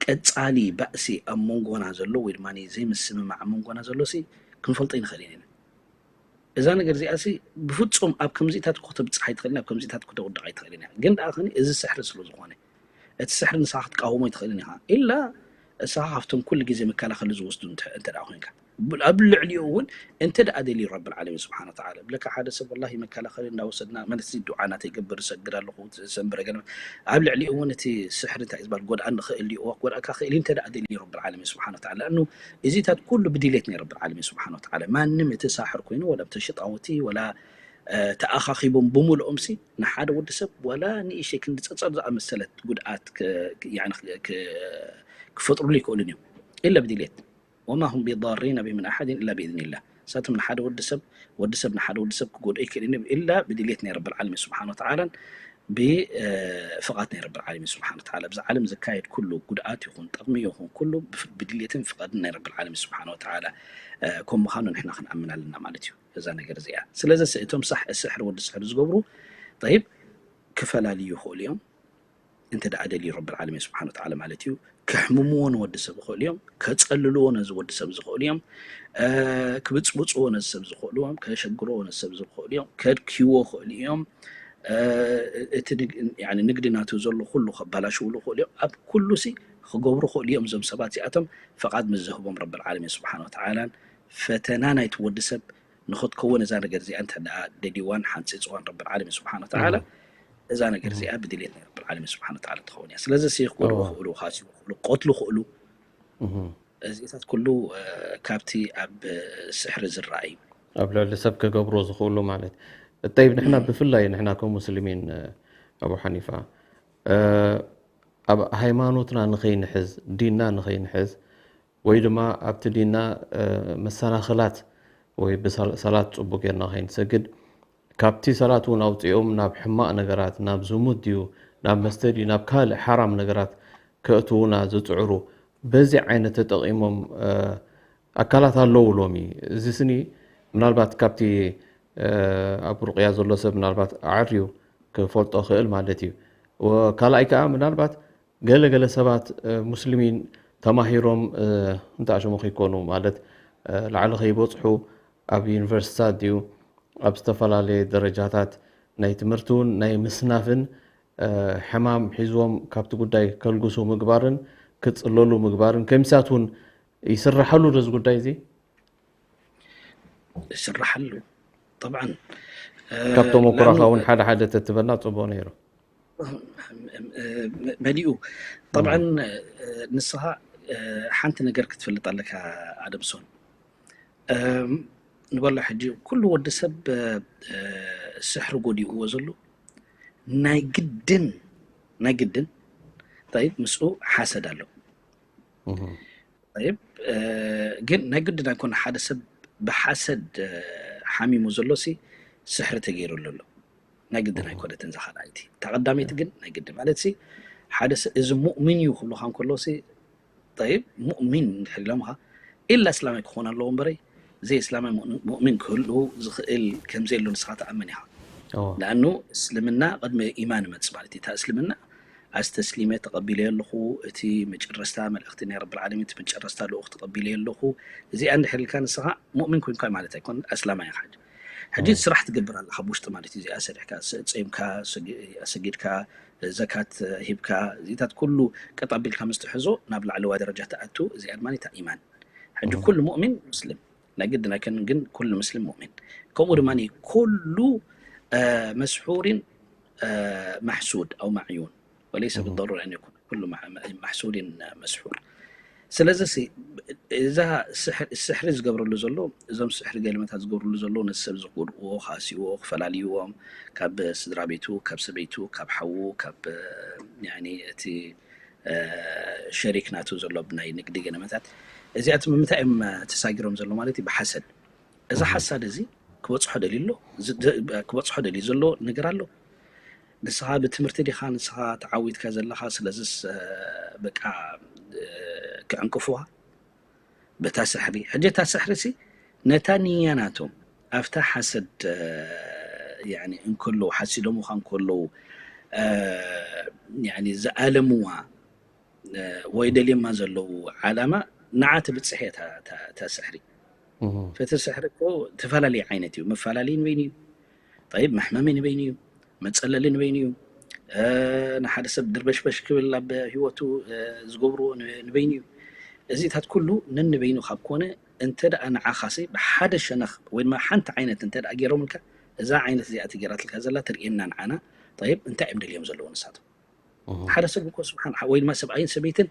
ቀጻሊ ባእሲ ኣብ መንጎና ዘሎ ወይ ድማ ዘይምስምማዕ ኣብ መንጎና ዘሎ ሲ ክንፈልጦ ይንኽእል ኢና። እዛ ነገር እዚኣ ሲ ብፍጹም ኣብ ከምዚታት እኮ ተብጽሕ ኣይትኽእልን፣ ኣብ ከምዚታት እኮ ተውድቕ ኣይትኽእልን እያ። ግን ደኣ ኸኒ እዚ ስሕሪ ስለ ዝኾነ፣ እቲ ስሕሪ ንስኻ ክትቃወሞ ኣይትኽእልን ኢኻ። ኢላ ንስኻ ካብቶም ኩሉ ግዜ መከላኸሊ ዝወስዱ እንተ፣ እንተ ደኣ ኮይንካ። ብ-፣ ኣብ ልዕሊኡ እውን እንተ ደኣ ደልዩ ረብል ዓለሚን ስብሓን ወተዓላ። ብለካ ሓደ ሰብ ወላሂ መከላኸሊ እንዳወሰድና፣ ማለት እዚ ዱዓ እናተይገብር እሰግድ ኣለኹ፣ ሰንብረ ገለ። ኣብ ልዕሊኡ እውን እቲ ስሕሪ እንታይ እዩ ዝበሃል፣ ጎድኣኒ ክእል ድዩ? እወ፣ ክጎድኣካ ክእል እዩ እንተ ደኣ ደልዩ ረብል ዓለሚን ስብሓን ወተዓላ። ለኣኑ እዚታት ኩሉ ብድሌት ናይ ረብል ዓለሚን ስብሓን ወተዓላ። ማንም እቲ ሳሕር ኮይኑ፣ ወላ እቲ ሸጣውቲ፣ ወላ፣ እ፣ ተኣኻኺቦም ብምልኦም ሲ ንሓደ ወዲ ሰብ ወላ ንእሽተይ ክንዲ ጸጸር ዝኣመሰለት ጉድኣት ክ-፣ ያኒ ክ-፣ ክ-፣ ክፈጥሩሉ ይክእሉን እዮም። ኢላ ብድሌት። ወማ ሁም ቢዳሪነ ቢሂ ሚን ኣሓድን ኢላ ብኢዝኒላህ። ንሳቶም ንሓደ ወዲ ሰብ፣ ወዲ ሰብ ንሓደ ወዲ ሰብ ክጎድኦ ይክእልን እዩ፣ ኢላ ብድሌት ናይ ረብል ዓለሚን ስብሓን ወተዓላን ብ-፣ እ፣ ፍቓድ ናይ ረብል ዓለሚን ስብሓን ወተዓላ። ኣብዚ ዓለም ዝካየድ ኩሉ ጉድኣት ይኹን ጠቕሚ ይኹን ኩሉ ብፍ-፣ ብድሌትን ፍቓድን ናይ ረብል ዓለሚን ስብሓን ወተዓላ፣ እ፣ ከም ምዃኑ ንሕና ክንኣምን ኣለና ማለት እዩ፣ እዛ ነገር እዚኣ። ስለዚ ሲ እቶም ሳሕ-፣ ስሕሪ ወዲ ስሕሪ ዝገብሩ፣ ጠይብ፣ ክፈላልዩ ይኽእሉ እዮም። እንተ ደኣ ደልዩ ረብል ዓለሚን ስብሓን ወተዓላ ማለት እዩ። ከሕምምዎ ንወዲ ሰብ ይኽእሉ እዮም፣ ከጸልልዎ ነዚ ወዲ ሰብ ዝኽእሉ እዮም፣ እ፣ ክብጽብጽዎ ነዚ ሰብ ዝኽእሉ እዮም፣ ከሸግርዎ ነዚ ሰብ ዝኽእሉ እዮም፣ ከድክይዎ ይኽእሉ እዮም፣ እ፣ እቲ ንግ-፣ ያኒ ንግዲ ናቱ ዘሎ ኩሉ ከባላሽውሉ ይኽእሉ እዮም። ኣብ ኩሉ ሲ ክገብሩ ይኽእሉ እዮም። እዞም ሰባት እዚኣቶም ፍቓድ ምስ ዝህቦም ረብል ዓለሚን ስብሓን ወተዓላን ፈተና ናይቲ ወዲ ሰብ ንኽትከውን እዛ ነገር እዚኣ እንተ ደኣ ደልይዋን ሓንጺጽዋን ረብል ዓለሚን ስብሓን ወተዓላ፣ እዛ ነገር እዚኣ ብድሌት ናይ ረብል ዓለሚን ስብሓን ወተዓላ ትኸውን እያ። ስለዚ ሲ ክጎድኡ እዎ። ክእሉ፣ ክሃስዩ ክእሉ፣ ክቐትሉ ክእሉ። እዚታት ኩሉ፣ እ፣ ካብቲ ኣብ ስሕሪ ዝረኣዩ። ኣብ ልዕሊ ሰብ ክገብርዎ ዝኽእሉ ማለት። ጠይብ፣ ንሕና ብፍላይ ንሕና ከም ሙስሊሚን፣ እ፣ ኣቡ ሓኒፋ፣ እ፣ ኣብ ሃይማኖትና ንኸይንሕዝ፣ ዲንና ንኸይንሕዝ፣ ወይ ድማ ኣብቲ ዲንና፣ እ፣ መሰናኽላት ወይ ብሰል-፣ ሰላት ጽቡቅ ጌርና ከይንሰግድ፣ ካብቲ ሰላት እውን ኣውጺኦም ናብ ሕማቕ ነገራት፣ ናብ ዝሙት ድዩ፣ ናብ መስተ ድዩ፣ ናብ ካልእ ሓራም ነገራት ከእትዉና ዝጽዕሩ፣ በዚ ዓይነት ተጠቒሞም፣ እ፣ ኣካላት ኣለዉ ሎሚ። እዚ ስኒ ምናልባት ካብቲ፣ እ፣ ኣብ ሩቕያ ዘሎ ሰብ ምናልባት ኣዐርዩ ክፈልጦ ክእል ማለት እዩ። ወ-፣ ካልኣይ ከኣ ምናልባት ገለ ገለ ሰባት፣ እ፣ ሙስሊሚን ተማሂሮም፣ እ፣ እንተ ኣሸሙ ከይኮኑ ማለት፣ እ፣ ላዕሊ ከይበጽሑ ኣብ ዩኒቨርሲታት ድዩ፣ ኣብ ዝተፈላለየ ደረጃታት ናይ ትምህርቲ እውን ናይ ምስናፍን፣ እ፣ ሕማም ሒዝዎም ካብቲ ጉዳይ ከልግሱ ምግባርን ክጽለሉ ምግባርን ከሚሳት እውን ይስራሓሉ ዶ እዚ ጉዳይ እዚ? ይስራሓሉ። ጠብዓን፣ እ፣ ካብ ተመኩሮኻ ለኣኑ እውን ሓደ ሓደ ተትበና ጽቡቕ ነይሩ። እ፣ መሊኡ። ጠብዓን፣ እ፣ ንስኻ፣ እ፣ ሓንቲ ነገር ክትፈልጥ ኣለካ ኣደምሶን። እም፣ ንበሎ ሕጂ ኩሉ ወዲ ሰብ፣ እ፣ እ፣ ስሕሪ ጎዲእዎ ዘሎ ናይ ግድን፣ ናይ ግድን፣ ጠይብ፣ ምስኡ ሓሰድ ኣሎ። እህ። ጠይብ፣ እ፣ ግን ናይ ግድን ኣይኮነ ሓደ ሰብ ብሓሰድ፣ እ፣ ሓሚሙ ዘሎ ሲ ስሕሪ ተገይሩሉ ኣሎ። ናይ ግድን ኣይኮነትን እዛ ካልኣይቲ። እታ ቀዳመይቲ ግን ናይ ግድን ማለት ሲ ሓደ ስ-፣ እዚ ሙእሚን እዩ ክብሉኻ እንከሎ ሲ፣ ጠይብ፣ ሙእሚን እንድሕር ኢሎምኻ፣ ኢላ እስላማይ ክኾን ኣለዎ እምበረይ፣ ዘይ እስላማይ ሙእሚን ክህሉ ዝኽእል ከም ዘየሎ ንስኻ ትኣምን ኢኻ። እዎ። ለኣኑ እስልምና ቅድሚ ኢማን ይመጽእ ማለት እዩ። እታ እስልምና ኣስተስሊመ ተቐቢለዮ ኣለኹ፣ እቲ መጨረስታ መልእኽቲ ናይ ረብል ዓለሚን፣ እቲ መጨረስታ ልኡኽ ተቐቢለዮ ኣለኹ። እዚኣ እንድሕር ኢልካ ንስኻ ሙእሚን ኮንካ ማለት ኣይኮን፣ ኣስላማይ ኢኻ። ሕጂ፣ ሕጂ እዎ። ስራሕ ትገብር ኣለኻ ኣብ ውሽጢ ማለት እዩ። እዚኣ ሰሪሕካ፣ ስ-፣ ጸይምካ፣ ሰጊ-፣ ኣሰጊድካ፣ ዘካት ሂብካ፣ እዚታት ኩሉ ቀጥ ኣቢልካ ምስ ትሕዞ ናብ ላዕለዋይ ደረጃ ትኣቱ። እዚኣ ድማ እታ ኢማን። ሕጂ እዎ። ኩሉ ሙእሚን ሙስሊም ናይ ግድን ኣይከንን፣ ግን ኩሉ ሙስሊም ሙእሚን። ከምኡ ድማ ኩሉ፣ እ፣ መስሑሪን፣ እ፣ ማሕሱድ ኣው ማዕዩን ወለይሰ እህ። ብضرورة أن يكون ኩሉ ማ-፣ ማ-፣ ማሕሱድን መስሑር። ስለዚ ሲ፣ እዛ ስሕ-፣ ስሕሪ ዝገብረሉ ዘሎ፣ እዞም ስሕሪ ገለመታት ዝገብርሉ ዘሎ ነቲ ሰብ ዝጎድእዎ፣ ክኣስይዎ፣ ክፈላልይዎም፣ ካብ ስድራ ቤቱ፣ ካብ ሰበይቱ፣ ካብ ሓዉ፣ ካብ፣ ያኒ፣ እቲ፣ እ፣ ሸሪክ ናቱ ዘሎ ብናይ ንግዲ ገለመታት፣ እዚኣቶም ብምንታይ እዮም ተሳጊሮም ዘሎ ማለት እዩ? ብሓሰድ። እዚ እህ። ሓሳድ እዚ ክበጽሖ ደልዩ ኣሎ፣ ዝ-፣ ደ-፣ ክበጽሖ ደልዩ ዘሎ ነገር ኣሎ። ንስኻ ብትምህርቲ ዲኻ ንስኻ ተዓዊትካ ዘለኻ፣ ስለዝስ፣ እ፣ በቃ፣ እ፣ ክዕንቅፉኻ በታ ስሕሪ። ሕጂ እታ ስሕሪ ሲ ነታ ንያ ናቶም ኣብታ ሓሰድ፣ እ፣ ያኒ እንከለዉ፣ ሓሲዶምኻ እንከለዉ፣ እ፣ ያኒ ዝኣለምዋ፣ እ፣ ወይ ደልየማ ዘለዉ ዓላማ ንዓ ትብጽሕ እያ እታ፣ እታ፣ እታ ስሕሪ። እህ። እቲ ስሕሪ እኮ ተፈላለየ ዓይነት እዩ። መፈላለዪ ንበይኑ እዩ። ጠይብ፣ መሕመሚ ንበይኑ እዩ። መጸለሊ ንበይኑ እዩ። እ፣ ንሓደ ሰብ ድርበሽበሽ ክብል ኣብ ህይወቱ፣ እ፣ ዝገብርዎ ን-፣ ንበይኑ እዩ። እዚታት ኩሉ ነንበይኑ ካብ ኮነ፣ እንተ ደኣ ንዓኻሲ ብሓደ ሸነኽ ወይ ድማ ሓንቲ ዓይነት እንተ ደኣ ገይሮምልካ፣ እዛ ዓይነት እዚኣ ተገይራትልካ ዘላ ተርእየና ንዓና፣ ጠይብ፣ እንታይ እዮም ደልዮም ዘለዉ ንሳቶም? እህ። ሓደ ሰብ እኮ ስብሓን፣ ወይ ድማ ሰብኣይን ሰበይትን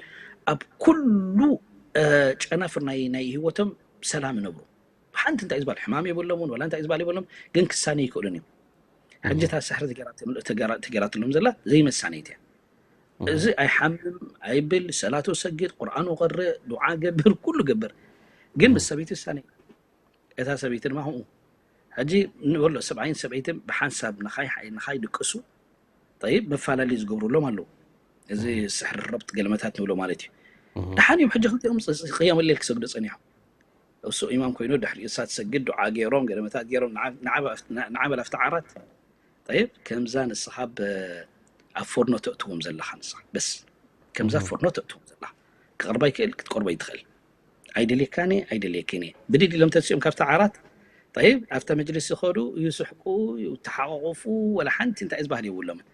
ኣብ ኩሉ፣ እ፣ ጨናፍር ናይ፣ ናይ ህይወቶም ሰላም ይነብሩ። ሓንቲ እንታይ ዝበሃል ሕማም የብሎምን፣ ወላ እንታይ ዝበሃል የብሎም፣ ግን ክሳነ ይክእሉን እዮም። ሕጂ እህ። እታ ስሕሪ ተገይራትሎም፣ ተገይራ-፣ ተገይራትሎም ዘላ ዘይመሳነይት እያ። እህ። እዚ ኣይሓምም፣ ኣይብል፣ ሰላቱ ሰግድ፣ ቁርኣኑ ቀርእ፣ ዱዓ ገብር፣ ኩሉ ገብር። ግን ምስ እህ። ሰበይቲ ይሳነ። እታ ሰበይቲ ድማ ከምኡ። ሕጂ ንበሎ ሰብኣይን ሰበይትን ብሓንሳብ ንኻይ፣ ንኻይ ድቅሱ፣ ጠይብ፣ መፈላለዪ ዝገብሩሎም ኣለዉ። እዚ እህ። ስሕሪ ረብጥ ገለመታት ንብሎ ማለት እዩ። እህ። ደሓን እዮም ሕጂ ክልቲኦም ፅ-፣ ፅ-፣ ቅያም ሌል ክሰግዱ ጸኒሖም። እሱ ኢማም ኮይኑ ድሕሪ እሳ ትሰግድ ዱዓ ገይሮም ገለመታት ገይሮም ንዓ-፣ ንዓ-፣ ንዓ በል ኣብቲ ዓራት። ጠይብ፣ ከምዛ ንስኻ ብ-፣ ኣብ ፎርኖ ተእትዎም ዘለኻ ንስኻ። በስ። ከምዛ እህ። ፎርኖ ተእትዎም ዘለኻ። ክቐርባ ይክእል፣ ክትቀርቦ ይትኽእል። ኣይደልየካን እየ፣ ኣይደልየክን እየ። ብድድ ኢሎም ተንሲኦም ካብቲ ዓራት፣ ጠይብ፣ ኣብታ መጅሊስ ይኸዱ፣ ይስሕቁ፣ ይተሓቋቑፉ፣ ወላ ሓንቲ እንታይ ዝበሃል የብሎምን።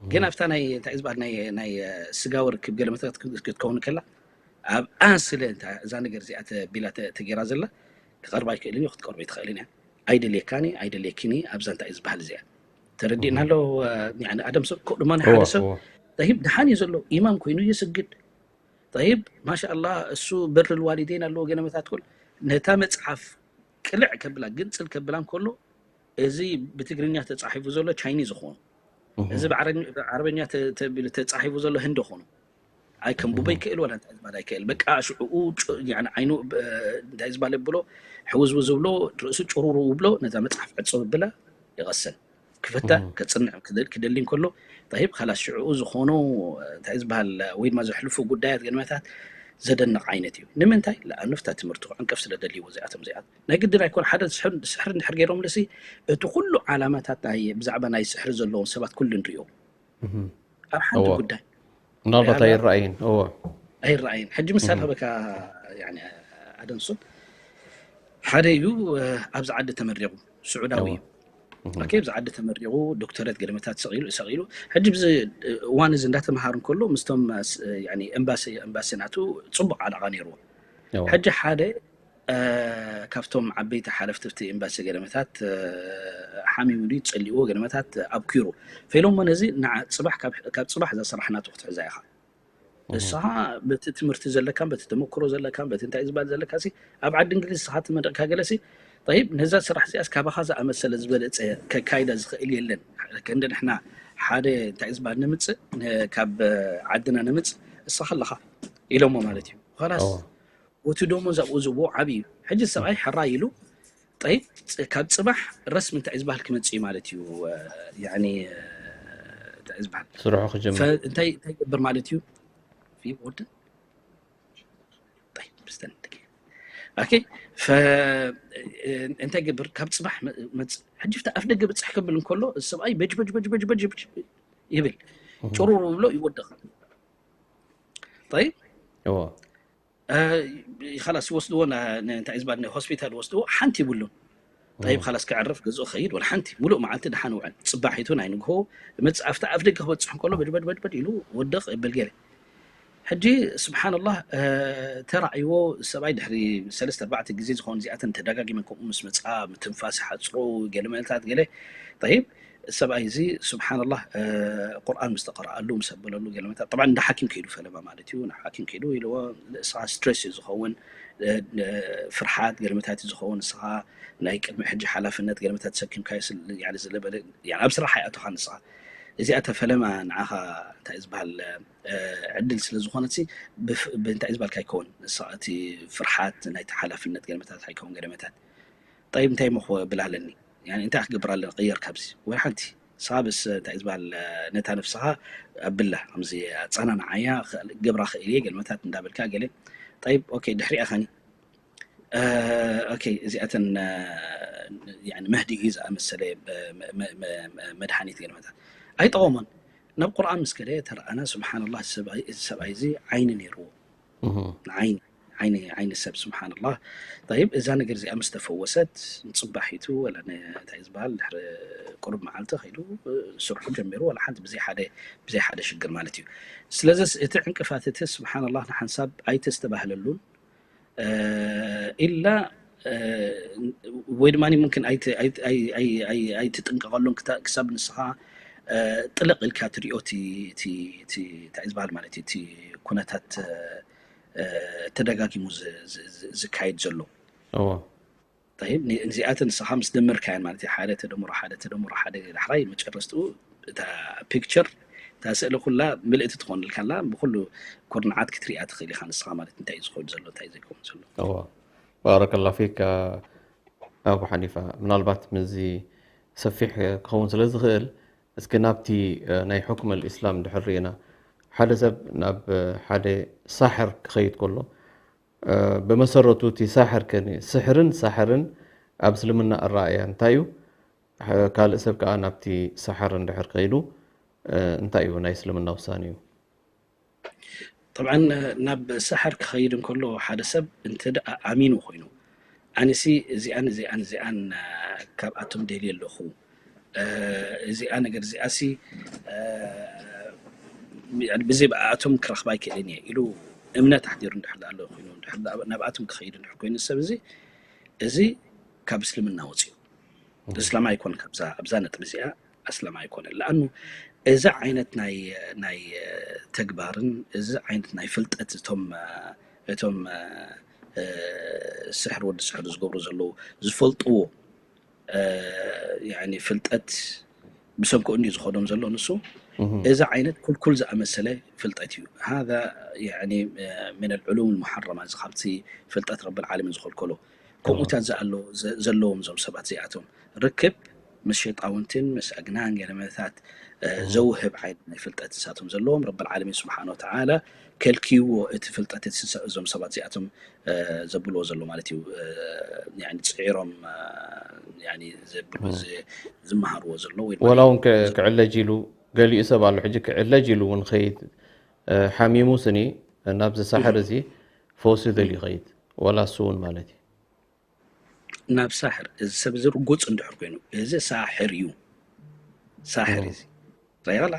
ግን እህ። ኣብታ ናይ፣ እንታይ ዝበሃል ናይ፣ ናይ፣ እ፣ ስጋዊ ርክብ ገለ መተት ክት-፣ ክትከውን ከላ፣ ኣብኣ ስለ እንታ እዛ ነገር እዚኣ ተቢላ ተ-፣ ተገይራ ዘላ፣ ክቐርባ ኣይክእልን እዩ፣ ክትቀርቦ ኣይትኽእልን እያ። ኣይደልየካን እየ፣ ኣይደልየክን እየ፣ ኣብዛ እንታይ ዝበሃል እዚኣ። ተረዲእና እህ። ኣሎ፣ እ፣ ያኒ ኣደም ሰብ፣ ከምኡ ድማ ናይ እወ፣ ሓደ ሰብ፣ እወ። ጠይብ፣ ደሓን እዩ ዘሎ፣ ኢማም ኮይኑ ይስግድ። ጠይብ፣ ማሻኣላህ፣ እሱ በርል ዋሊደይን ኣለዎ፣ ገለ መታት ኩል። ነታ መጽሓፍ ቅልዕ ከብላ፣ ግንጽል ከብላ እንከሎ፣ እዚ ብትግርኛ ተጻሒፉ ዘሎ ቻይኒዝ ይኾኑ። እህ። እዚ ብዓረ-፣ ብዓረበኛ ተ-፣ ተቢሉ ተጻሒፉ ዘሎ ህንዲ ይኾኑ። ኣይ ከንብቦ እህ። ይክእል፣ ወላ እንታይ ዝበሃል ኣይክእል። በቃ ሽዕኡ ጭ-፣ ያኒ ዓይኑ ብ-፣ እንታይ ዝበሃል የብሎ፣ ሕውዝውዝ ብሎ፣ ርእሱ ጭሩሩ ብሎ፣ ነዛ መጽሓፍ ዕጽው ብላ ይቐሰን። ክፈታ፣ እህ። ከጽንዕ ክደ-፣ ክደሊ እንከሎ፣ ጠይብ፣ ኻላስ ሽዕኡ ዝኾኑ፣ እንታይ ዝበሃል፣ ወይ ድማ ዘሕልፉ ጉዳያት ገለመታት ዘደንቕ ዓይነት እዩ። ንምንታይ? ለኣኑ ፍታ ትምህርቱ ክዕንቀፍ ስለ ደልይዎ እዚኣቶም እዚኣት። ናይ ግድን ኣይኮን፣ ሓደ ስሕር፣ ስሕር እንድሕር ገይሮምልሲ፣ እቲ ኩሉ ዓላማታት ናይ፣ ብዛዕባ ናይ ስሕሪ ዘለዎም ሰባት ኩሉ ንሪኦ። እህ። ኣብ ሓንቲ እወ። ጉዳይ። ምናልባት ሪኣላ ኣይረኣይን። እወ። ኣይረኣይን። ሕጂ ምሳሌ እህ። ክህበካ፣ ያኒ፣ ኣደንሱ። ሓደ እዩ፣ እ፣ ኣብዚ ዓዲ ተመሪቑ፣ ስዑዳዊ እወ። እዩ። እህ። ኦኬ፣ ኣብዚ ዓዲ ተመሪቑ፣ ዶክተሬት ገለመታት ሰቒሉ፣ ሰቒሉ። ሕጂ ብዚ፣ እ፣ እዋን እዚ እንዳተምሃሩ እንከሎ፣ ምስቶም፣ እ፣ ስ-፣ እ፣ ያኒ፣ ኤምባሲ፣ ኤምባሲ ናቱ ጽቡቕ ዓላቓ ነይርዎ። እወ። ሕጂ ሓደ፣ እ፣ ካብቶም ዓበይቲ ሓለፍቲ ኣብቲ ኤምባሲ ገለመታት፣ እ፣ ሓሚሙ ድዩ ጸሊእዎ ገለመታት ኣብኪሩ። ፈኢሎሞ ነዚ ንዓ-፣ ጽባሕ ካብ፣ ካብ ጽባሕ እዛ ስራሕ ናቱ ክትሕዛ ኢኻ። ንስኻ በቲ ትምህርቲ ዘለካን በቲ ተመክሮ ዘለካን በቲ እንታይ ዝበሃል ዘለካ ሲ ኣብ ዓዲ እንግሊዝ ንስኻ ትመረቕካ ገለ ሲ ጠይብ ነዛ ስራሕ እዚኣስ ካባኻ ዝኣመሰለ ዝበለፀ ከካይዳ ዝኽእል የለን። ክንዲ ንሕና ሓደ እንታይ ዝበሃል ንምፅእ ን- ካብ ዓድና ንምፅእ እሳ ከለኻ ኢሎሞ ማለት እዩ። ኸላስ እዎ ወቲ ደሞዝ ኣብኡ ዝቦ ዓብዪ እዩ። ሕጂ ሰብኣይ ሕራይ ኢሉ ጠይብ ፅ- ካብ ፅባሕ ረስሚ እንታይ ዝበሃል ክመፅእ እዩ ማለት እዩ። ያኒ እንታይ ዝበሃል ስርሑ ክጅምር ፈ- እንታይ እንታይ ይገብር ማለት እዩ። ይወደ ጠይብ ብስተን ኦኬ ፈ እንታይ ገብር ካብ ፅባሕ መ- መፅ ሕጂ ፍታ ኣፍ ደገ ብፅሕ ክብል እንከሎ እዚ ሰብኣይ በጅ በጅ በጅ በጅ በጅ በጅ ይብል ጭሩሩ ብሎ ይወድቕ። ጠይብ እዎ ኸላስ ይወስድዎ ና- ን- እንታይ ዝበሃል ሆስፒታል ወስድዎ ሓንቲ ይብሉን። ጠይብ ኸላስ ክዕርፍ ገዝኡ ኸይድ ወላ ሓንቲ ሙሉእ መዓልቲ ደሓን ውዕል ፅባሒቱ ናይ ንግሆ መፅኣፍቲ ኣፍ ደገ ክበፅሕ እንከሎ በድበድበድበድ ኢሉ ወድቕ ይብል ገለ። ሕጂ ስብሓንላህ ተራእይዎ ሰብኣይ ድሕሪ ሰለስተ ኣርባዕተ ግዜ ዝኾኑ እዚኣተን ተደጋጊመን ከምኡ ምስ መፅኣ ምትንፋስ ሓፅሮ ገለ መለታት ገለ ጠይብ ሰብኣይ እዚ ስብሓንላህ ቁርኣን ምስ ተቐረኣሉ ምስ ኣበለሉ ገለ መለታት ጠብዓ እንዳ ሓኪም ከይዱ ፈለማ ማለት እዩ ናብ ሓኪም ከይዱ ኢልዎ ንስኻ ስትሬስ እዩ ዝኸውን ፍርሓት ገለ መለታት እዩ ዝኸውን ንስኻ ናይ ቅድሚ ሕጂ ሓላፍነት ገለ መለታት ተሰኪምካ ዝለበለ ኣብ ስራሕ ኣይኣቶኻ ንስኻ እዚኣ ተፈለማ ንዓኻ እንታይ ዝበሃል ዕድል ስለ ዝኾነት እንታይ ዝበልካ ኣይከውን እቲ ፍርሓት ናይቲ ሓላፍነት ገለመታት ኣይከውን ገለመታት ጠይብ እንታይ ሞ ክብል ኣለኒ እንታይ ክገብር ኣለኒ ቀየር ካብዚ ወይ ሓንቲ ንስኻ በስ እንታይ ዝበሃል ነታ ነፍስኻ ኣብላ ከምዚ ኣፀናንዓያ ገብራ ክእል እየ ገለመታት እንዳበልካ ገለ ጠይብ ኦኬ ድሕሪኣ ኸኒ ኦኬ እዚኣተን መህዲ እዩ ዝኣመሰለ መድሓኒት ገለመታት ኣይጠቐሞን ናብ ቁርኣን ምስ ከደ ተረኣና ስብሓንላህ እዚ ሰብኣይ እዚ ዓይኒ ነይርዎ ዓይኒ ዓይኒ ዓይኒ ሰብ ስብሓንላህ ይብ እዛ ነገር እዚኣ ምስ ተፈወሰት ንፅባሒቱ ወላ እንታይ ዝበሃል ድሕሪ ቁሩብ መዓልቲ ከይዱ ስርሑ ጀሚሩ ወላ ሓንቲ ብዘይ ሓደ ብዘይ ሓደ ሽግር ማለት እዩ ስለዚ እቲ ዕንቅፋት እቲ ስብሓንላህ ንሓንሳብ ኣይተስተባህለሉን ኢላ ወይ ድማ ምምክን ኣይትጥንቀቐሉን ክሳብ ንስኻ ጥልቕ ኢልካ ትሪኦ እንታይ ዝበሃል ማለት እዩ እቲ ኩነታት ተደጋጊሙ ዝካየድ ዘሎ እዚኣተ ንስኻ ምስ ደመርካያን ማለት ሓደ ተደምሮ ሓደ ተደምሮ ሓደ ዳሕራይ መጨረስትኡ እታ ፒክቸር እታ ስእሊ ኩላ ምልእቲ ትኾንልካላ ብኩሉ ኩርንዓት ክትሪኣ ትኽእል ኢኻ ንስኻ ማለት እንታይ እዩ ዝኸዱ ዘሎ እንታይ ዘይከውን ዘሎ እዎ ባረከላ ፊክ ኣቡ ሓኒፋ ምናልባት ምዚ ሰፊሕ ክኸውን ስለ ዝኽእል እስኪ ናብቲ ናይ ሕክም ልእስላም ድሕር ርኢና ሓደ ሰብ ናብ ሓደ ሳሕር ክኸይድ ከሎ ብመሰረቱ እቲ ሳሕር ከ ስሕርን ሳሕርን ኣብ እስልምና ኣረኣእያ እንታይ እዩ ካልእ ሰብ ከዓ ናብቲ ሳሕር እንድሕር ከይዱ እንታይ እዩ ናይ እስልምና ውሳኔ እዩ طبعا ናብ ሳሕር ክኸይድ እንከሎ ሓደ ሰብ እንተ ኣሚኑ ኮይኑ ኣነሲ እዚኣን እዚኣን እዚኣን ካብኣቶም ደልየ ኣለኹ እዚኣ ነገር እዚኣ ሲ ብዘይ ብኣቶም ክረኽባ ኣይክእልን እየ ኢሉ እምነት ኣሕዲሩ እንድሕር ኣሎ ኮይኑ ናብኣቶም ክኸይድ እንድሕር ኮይኑ ሰብ እዚ እዚ ካብ እስልምና ወፅኡ እስላም ኣይኮን ኣብዛ ነጥቢ እዚኣ ኣስላም ኣይኮነ ለኣኑ እዚ ዓይነት ናይ ናይ ተግባርን እዚ ዓይነት ናይ ፍልጠት እቶም እቶም ስሕር ወዲ ስሕር ዝገብሩ ዘለዉ ዝፈልጥዎ ፍልጠት ብሰንኮ እንዲ ዝኸዶም ዘሎ ንሱ እዚ ዓይነት ኩልኩል ዝኣመሰለ ፍልጠት እዩ ሃذا من العلوم المحرمة እዚ ካብቲ ፍልጠት ረብል ዓለሚን ዝኸልከሎ ከምኡታት ዘለዎም እዞም ሰባት እዚኣቶም ርክብ ምስ ሸጣውንትን ምስ ኣግናን ገለመታት ዘውህብ ዓይነት ናይ ፍልጠት ንሳቶም ዘለዎም ረብል ዓለሚን ስብሓን ወተዓላ ከልክይዎ እቲ ፍልጠት እዞም ሰባት እዚኣቶም ዘብልዎ ዘሎ ማለት እዩ ፅዒሮም ዝመሃርዎ ዘሎ ወላ እውን ክዕለጅ ኢሉ ገሊኡ ሰብ ኣሎ ሕጂ ክዕለጅ ኢሉ እውን ኸይድ ሓሚሙ ስኒ ናብዚ ሳሕር እዚ ፈውሲ ደልዩ ይኸይድ ወላ እሱ እውን ማለት እዩ ናብ ሳሕር እዚ ሰብ እዚ ርጉፅ እንድሕር ኮይኑ እዚ ሳሕር እዩ ሳሕር እዚ ራይላ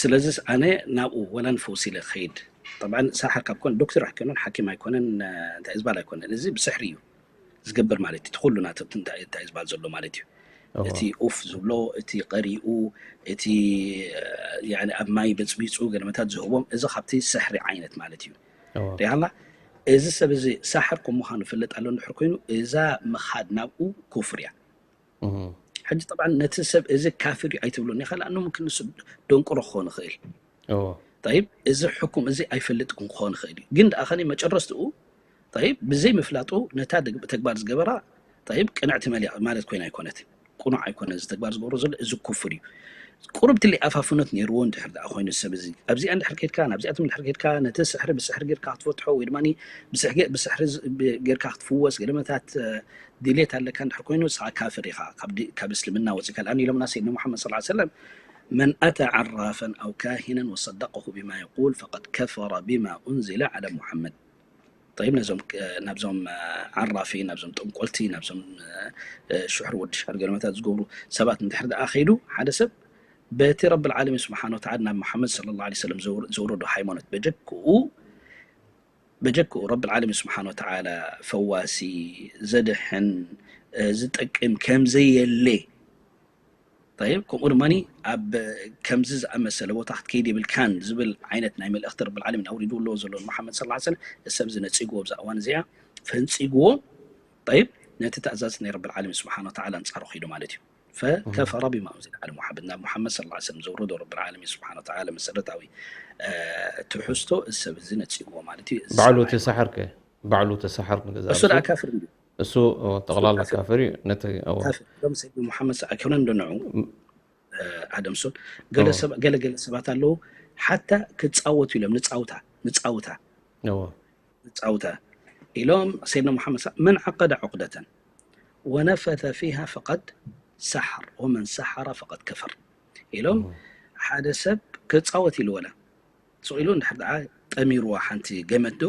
ስለዚ ኣነ ናብኡ ወላ ንፈውሲ ኢለ ክኸይድ طبعا ሳሕር ካብ ኮነ ዶክተር ኣይኮነን ሓኪም ኣይኮነን እንታይ ዝበሃል ኣይኮነን እዚ ብስሕሪ እዩ ዝገብር ማለት እዩ ኩሉ ናተብቲ እንታይ ዝበሃል ዘሎ ማለት እዩ እዎ። እቲ ኡፍ ዝብሎ፣ እቲ ቀሪኡ፣ እቲ፣ እ፣ ያኒ ኣብ ማይ በጽቢጹ ገለመታት ዝህቦም፣ እዚ ካብቲ ስሕሪ ዓይነት ማለት እዩ። እዎ። ሪኣና፣ እዚ ሰብ እዚ ሳሕር ከም ምዃኑ ይፍለጥ ኣሎ እንድሕር ኮይኑ፣ እዛ ምኻድ ናብኡ ኩፍር እያ። እህ። ሕጂ ጠብዓን ነቲ ሰብ እዚ ካፍር እዩ ኣይትብሉን ኢኻ፣ ለኣኑ ምምክን ንሱ ደንቁሮ ክኸውን ይኽእል። እዎ። ጠይብ፣ እዚ ሕኩም እዚ ኣይፈልጥን ክኸውን ይኽእል እዩ። ግን ደኣ ኸኒ መጨረስትኡ፣ ጠይብ፣ ብዘይ ምፍላጡ ነታ ድግ-፣ ተግባር ዝገበራ፣ ጠይብ፣ ቅንዕቲ መሊያ ማለት ኮይና ኣይኮነትን። ቅኑዕ ኣይኮነን እዚ ተግባር ዝገብሮ ዘሎ፣ እዚ ኩፍር እዩ። ቁሩብ ትሊ ኣፋፍኖት ነይርዎ እንድሕር ደኣ ኮይኑ ሰብ እዚ፣ ኣብዚኣ እንድሕር ከድካ፣ ናብዚኣቶም እንድሕር ከድካ፣ ነቲ ስሕሪ ብስሕሪ ጌርካ ክትፈትሖ ወይ ድማ ብስሕ-፣ ብስሕሪ ዝ-፣ ብ-፣ ጌርካ ክትፍወስ ገለመታት፣ እ፣ ድሌት ኣለካ እንድሕር ኮይኑ፣ ንስኻ ካፍር ኢኻ፣ ካብ ዲ-፣ ካብ እስልምና ወጺእካ። ለኣን ኢሎምና ሰይድና ሙሓመድ ሰለላሁ ዐለይሂ ወሰለም፣ "መን ኣታ ዓራፈን ኣው ካሂነን ወሰደቀሁ ቢማ የቁል ፈቀድ ከፈረ ቢማ ኡንዚለ ዐላ ሙሓመድ." ጠይብ፣ ነዞም፣ እ፣ ናብዞም፣ እ፣ ዓራፊ፣ ናብዞም ጠንቆልቲ፣ ናብዞም፣ እ፣ እ፣ ሽሕር ወዲ ሽሕር ገለመታት ዝገብሩ ሰባት እንድሕር ደኣ ከይዱ፣ ሓደ ሰብ በቲ ረብል ዓለሚን ስብሓነ ወተዓላ ናብ ሙሓመድ ሰለላሁ ዐለይሂ ወሰለም ዘውር-፣ ዘውረዶ ሃይማኖት በጀክኡ፣ በጀክኡ ረብል ዓለሚን ስብሓነ ወተዓላ ፈዋሲ፣ ዘድሕን፣ እ፣ ዝጠቅም ከም ዘየለ፣ ጠይብ፣ ከምኡ ድማ ኣብ ከምዚ ዝኣመሰለ ቦታ ክትከይድ የብልካን ዝብል ዓይነት ናይ መልእኽቲ ረብል ዓለሚን ኣውሪድዎ ኣለዎ ዘሎ ንሙሓመድ ሰለላሁ ዐለይሂ ወሰለም፣ እዚ ሰብ እዚ ነጺግዎ፣ ኣብዛ እዋን እዚኣ ፈንጺግዎ፣ ጠይብ፣ ነቲ ትእዛዝ ናይ ረብል ዓለሚን ስብሓነ ወተዓላ ኣንጻሩ ኸይዱ ማለት እዩ። ፈከፈረ ቢማ ኡንዚለ ዐላ ሙሓመድ፣ ናብ ሙሓመድ ሰለላሁ ዐለይሂ ወሰለም ዘውረዶ ረብል ዓለሚን ስብሓነ ወተዓላ መሰረታዊ፣ እ፣ ትሕዝቶ እዚ ሰብ እዚ ነጺግዎ ማለት እዩ። እዚ ባዕሉ ሰብኣይ እቲ ሳሕር ከ? ባዕሉ እቲ ሳሕር ንገዛ እሱ ደኣ ርእሱ? ካፍር እዩ። እሱ፣ ኦ፣ ጠቕላላ ካፍር። ካፍር እዩ። ነቲ፣ እዎ። ካፍር። ሎም ሰይድ ሙሓመድ ሰ-፣ ኣይኮነን ዶ ንዑ? ም-፣ እ፣ ኣደምሶን። ገለ እዎ። ሰብ-፣ ገለ ገለ ሰባት ኣለዉ፣ ሓታ ክጻወቱ ኢሎም፣ ንጻውታ፣ ንጻውታ። እዎ። ንጻውታ ኢሎም ሰይድና ሙሓመድ ሰ-፣ "መን ዓቀደ ዑቅደተን ወነፈተ ፊሃ ፈቀድ ሰሓር፣ ወመን ሰሓረ ፈቀድ ከፈር" ኢሎም። እዎ። ሓደ ሰብ ክጻወት ኢሉ ወላ ሱቕ ኢሉ እንድሕር ደኣ ጠሚርዋ ሓንቲ ገመድ ዶ፣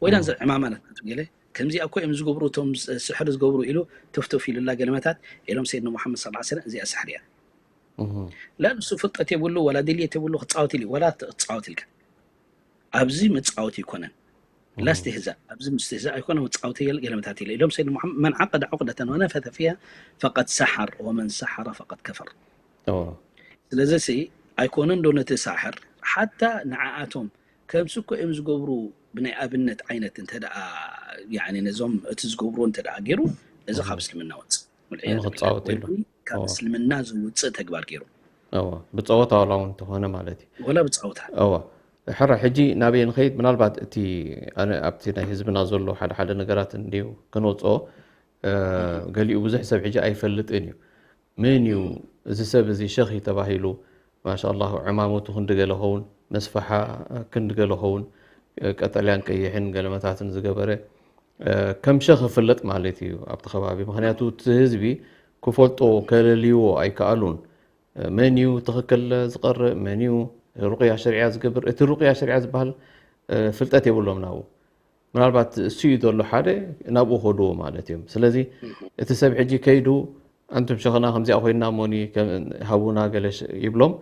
ወይ እዎ። ዳንዘ ዕማማ ናት ገለ፣ "ከምዚኣ እኮ እዮም ዝገብሩ እቶም ስ-፣ ስሕሪ ዝገብሩ" ኢሉ ትፍትፍ ኢሉላ ገለመታት ኢሎም ሰይድና ሙሓመድ ሰለላሁ ዐለይሂ ወሰለም፣ እዚኣ ስሕሪ እያ። እዎ። ላ ንሱ ፍልጠት የብሉ፣ ወላ ድልየት የብሉ፣ ክጻወት ኢሉ፣ ወላ ት-፣ ክጻወት ኢልካ። ኣብዚ መጻወቲ ኣይኮነን። እዎ። ላ እስትህዛእ፣ ኣብዚ ምስትህዛእ ኣይኮነ፣ መጻወቲ የለ፣ ገለመታት የለ። ኢሎም ሰይድና ሙሓመድ፣ "መን ዓቀደ ዑቅደተን ወነፈተ ፊሃ ፈቀድ ሰሓር፣ ወመን ሰሓረ ፈቀድ ከፈር." እዎ። ስለዚ ሲ ኣይኮነን ዶ ነቲ ሳሕር፣ ሓታ ንዓኣቶም ከምዚ እኮ እዮም ዝገብሩ ብናይ ኣብነት ዓይነት እንተ ደኣ፣ ያኒ ነዞም እቲ ዝገብርዎ እንተ ደኣ ገይሩ፣ እዚ እዎ። ካብ እስልምና ወጽእ። ወልዕያዙ ቢላህ። ንኽጻወት ወይ ኢሉ። ድማ ካብ እዎ። እስልምና ዝውጽእ ተግባር ገይሩ። እዎ። ብጸወታ ዋላ እውን እንተኾነ ማለት እዩ። ወላ ብጸወታ። እዎ። ሕራ ሕጂ ናበይ ንኸይድ? ምናልባት እቲ ኣነ ኣብቲ ናይ ህዝብና ዘሎ ሓደ ሓደ ነገራት እንድዩ ክንወጽኦ፣ እ፣ ገሊኡ ብዙሕ ሰብ ሕጂ ኣይፈልጥን እዩ። መን እዩ እዚ ሰብ እዚ ሸኽ እዩ ተባሂሉ? ማሻ ኣላህ፣ ዕማመቱ ክንዲ ገለ ኸውን፣ መስፈሓ ክንዲ ገለ ኸውን፣ እ፣ ቀጠልያን ቀይሕን ገለመታትን ዝገበረ፣ እ፣ ከም ሸኽ ይፍለጥ ማለት እዩ ኣብቲ ከባቢ። ምኽንያቱ እቲ ህዝቢ ክፈልጦ ከለልይዎ ኣይከኣሉን። እ፣ መን እዩ ትኽክል ዝቐርእ፣ መን እዩ ሩቕያ ሸሪዓ ዝገብር፣ እቲ ሩቕያ ሸሪዓ ዝበሃል፣ እ፣ ፍልጠት የብሎም ናብኡ። ምናልባት እሱ እዩ ዘሎ ሓደ ናብኡ ከድዎ ማለት እዮም። ስለዚ እህ። እቲ ሰብ ሕጂ ከይዱ "ኣንቱም ሸኽና ከምዚኣ ኮይና እሞኒ ከም-፣ ሃቡና" ገለ ሽ-፣ ይብሎም።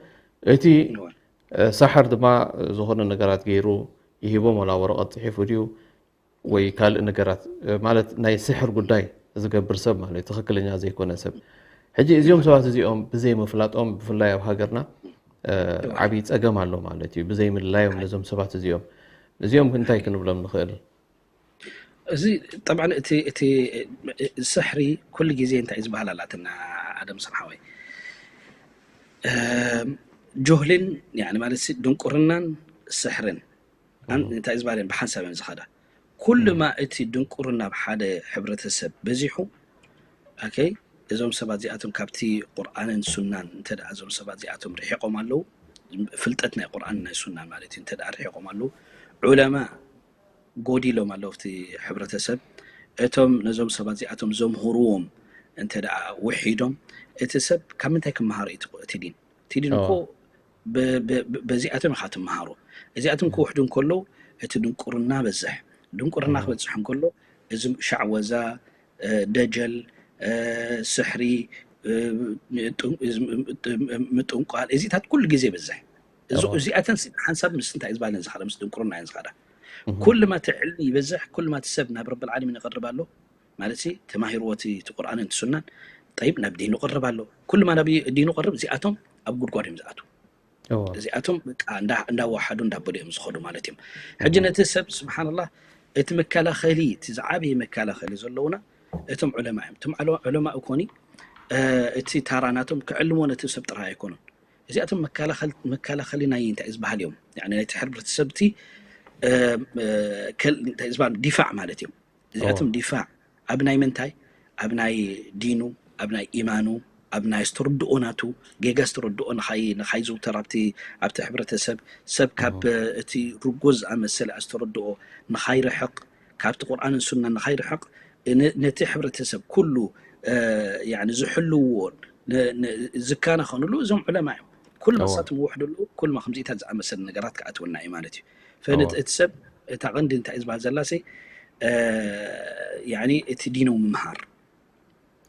እቲ፣ እወ። እ፣ ሳሕር ድማ ዝኾነ ነገራት ገይሩ ይሂቦም፣ ወላ ወረቐት ጽሒፉ ድዩ ወይ ካልእ ነገራት፣ እ፣ ማለት ናይ ስሕር ጉዳይ ዝገብር ሰብ ማለት እዩ፣ ትኽክለኛ ዘይኮነ ሰብ። ሕጂ እዚኦም እወ። ሰባት እዚኦም ብዘይ ምፍላጦም ብፍላይ ኣብ ሃገርና፣ እ፣ እወ። ዓብዪ ጸገም ኣሎ ማለት እዩ፣ ብዘይ ምልላዮም ነዞም ሰባት እዚኦም። እዚኦም እንታይ ክንብሎም ንኽእል? እዚ ጠብዓን እቲ፣ እቲ ስሕሪ ኩሉ ግዜ እንታይ እዩ ዝበሃል ኣላትና ኣደም ስርሓወይ? እም፣ ጆህልን፣ ያኒ ማለት ሲ ድንቁርናን ስሕርን ኣን-፣ እም። እንታይ እዩ ዝበሃል ብሓንሳብ እዮም ዝኸዳ። ኩሉማ እም። እቲ ድንቁርና ኣብ ሓደ ሕብረተሰብ በዚሑ፣ ኦኬ፣ እዞም ሰባት እዚኣቶም ካብቲ ቁርኣንን ሱናን እንተ ደኣ እዞም ሰባት እዚኣቶም ርሒቖም ኣለዉ፣ ፍልጠት ናይ ቁርኣንን ናይ ሱናን ማለት እዩ፣ እንተ ደኣ ርሒቖም ኣለዉ፣ ዑለማ ጎዲሎም ኣለዉ ኣብቲ ሕብረተሰብ። እቶም ነዞም ሰባት እዚኣቶም ዘምህርዎም እንተ ደኣ ውሒዶም፣ እቲ ሰብ ካብ ምንታይ ክመሃሮ እዩ እቲ፣ እቲ ዲን? እቲ ዲን እኮ እዎ። ብ-፣ ብ-፣ ብ-፣ በዚኣቶም ኢኻ ትመሃሮ። እዚኣቶም እዎ። ክውሕዱ እንከለዉ፣ እቲ ድንቁርና በዝሕ። ድንቁርና እዎ። ክበጽሕ እንከሎ፣ እዚ ሻዕወዛ፣ እ፣ ደጀል፣ እ፣ ስሕሪ፣ እ፣ ጥን-፣ እዚ ም-፣ ም-፣ ም-፣ ምጥንቋል፣ እዚታት ኩሉ ግዜ ይበዝሕ። እዚ፣ እዎ። እዚኣተን ሲ ሓንሳብ ምስ እንታይ እዩ ዝበሃለን ዝኸዳ? ምስ ድንቁርና እየን ዝኸዳ። እህ። ኩሉ ማ እቲ ዕልሚ ይበዝሕ፣ ኩሉ ማ እቲ ሰብ ናብ ረብል ዓለሚን ይቐርብ ኣሎ፣ ማለት ሲ ተማሂርዎ እቲ፣ እቲ ቁርኣንን እቲ ሱናን፣ ጠይብ ናብ ዲኑ ቅርብ ኣሎ። ኩሉ ማ ናብ ዲኑ ቅርብ፣ እዚኣቶም ኣብ ጉድጓድ እዮም ዝኣትዉ። እዚኣቶም እንዳዋሓዱ እንዳበሉ እዮም ዝኸዱ ማለት እዮም። ሕጂ ነቲ ሰብ ስብሓንላህ እቲ መከላኸሊ፣ እቲ ዝዓበየ መከላኸሊ ዘለውና እቶም ዑለማ እዮም። እቶም ዑለማ እኮኒ እቲ ታራ ናቶም ክዕልሞ ነቲ ሰብ ጥራይ ኣይኮኑን። እዚኣቶም መከላኸሊ ናይ እንታይ ዝበሃል እዮም፣ ናይቲ ሕብረተሰብ እቲ እንታይ ዝበሃል ዲፋዕ ማለት እዮም። እዚኣቶም ዲፋዕ ኣብ ናይ ምንታይ፣ ኣብ ናይ ዲኑ፣ ኣብ ናይ ኢማኑ፣ ኣብ ናይ ዝተረድኦ ናቱ ጌጋ ዝተረድኦ ንኻይ ንኻይዝውተር ኣብቲ ኣብቲ ሕብረተሰብ ሰብ ካብ እቲ ርጉዝ ዝኣመሰለ ኣስተረድኦ ንኻይርሕቕ፣ ካብቲ ቁርኣንን ሱናን ንኻይርሕቕ ነቲ ሕብረተሰብ ኩሉ ዝሕልውዎን ዝከናኸንሉ እዞም ዑለማ እዮም። ኩሉ መሳቶም ውሕድ ኣለዉ፣ ኩሉ ከምዚታት ዝኣመሰለ ነገራት ክኣትወና እዩ ማለት እዩ። ፈነቲ እቲ ሰብ እታ ቀንዲ እንታይ ዝበሃል ዘላሲ እቲ ዲኑ ምምሃር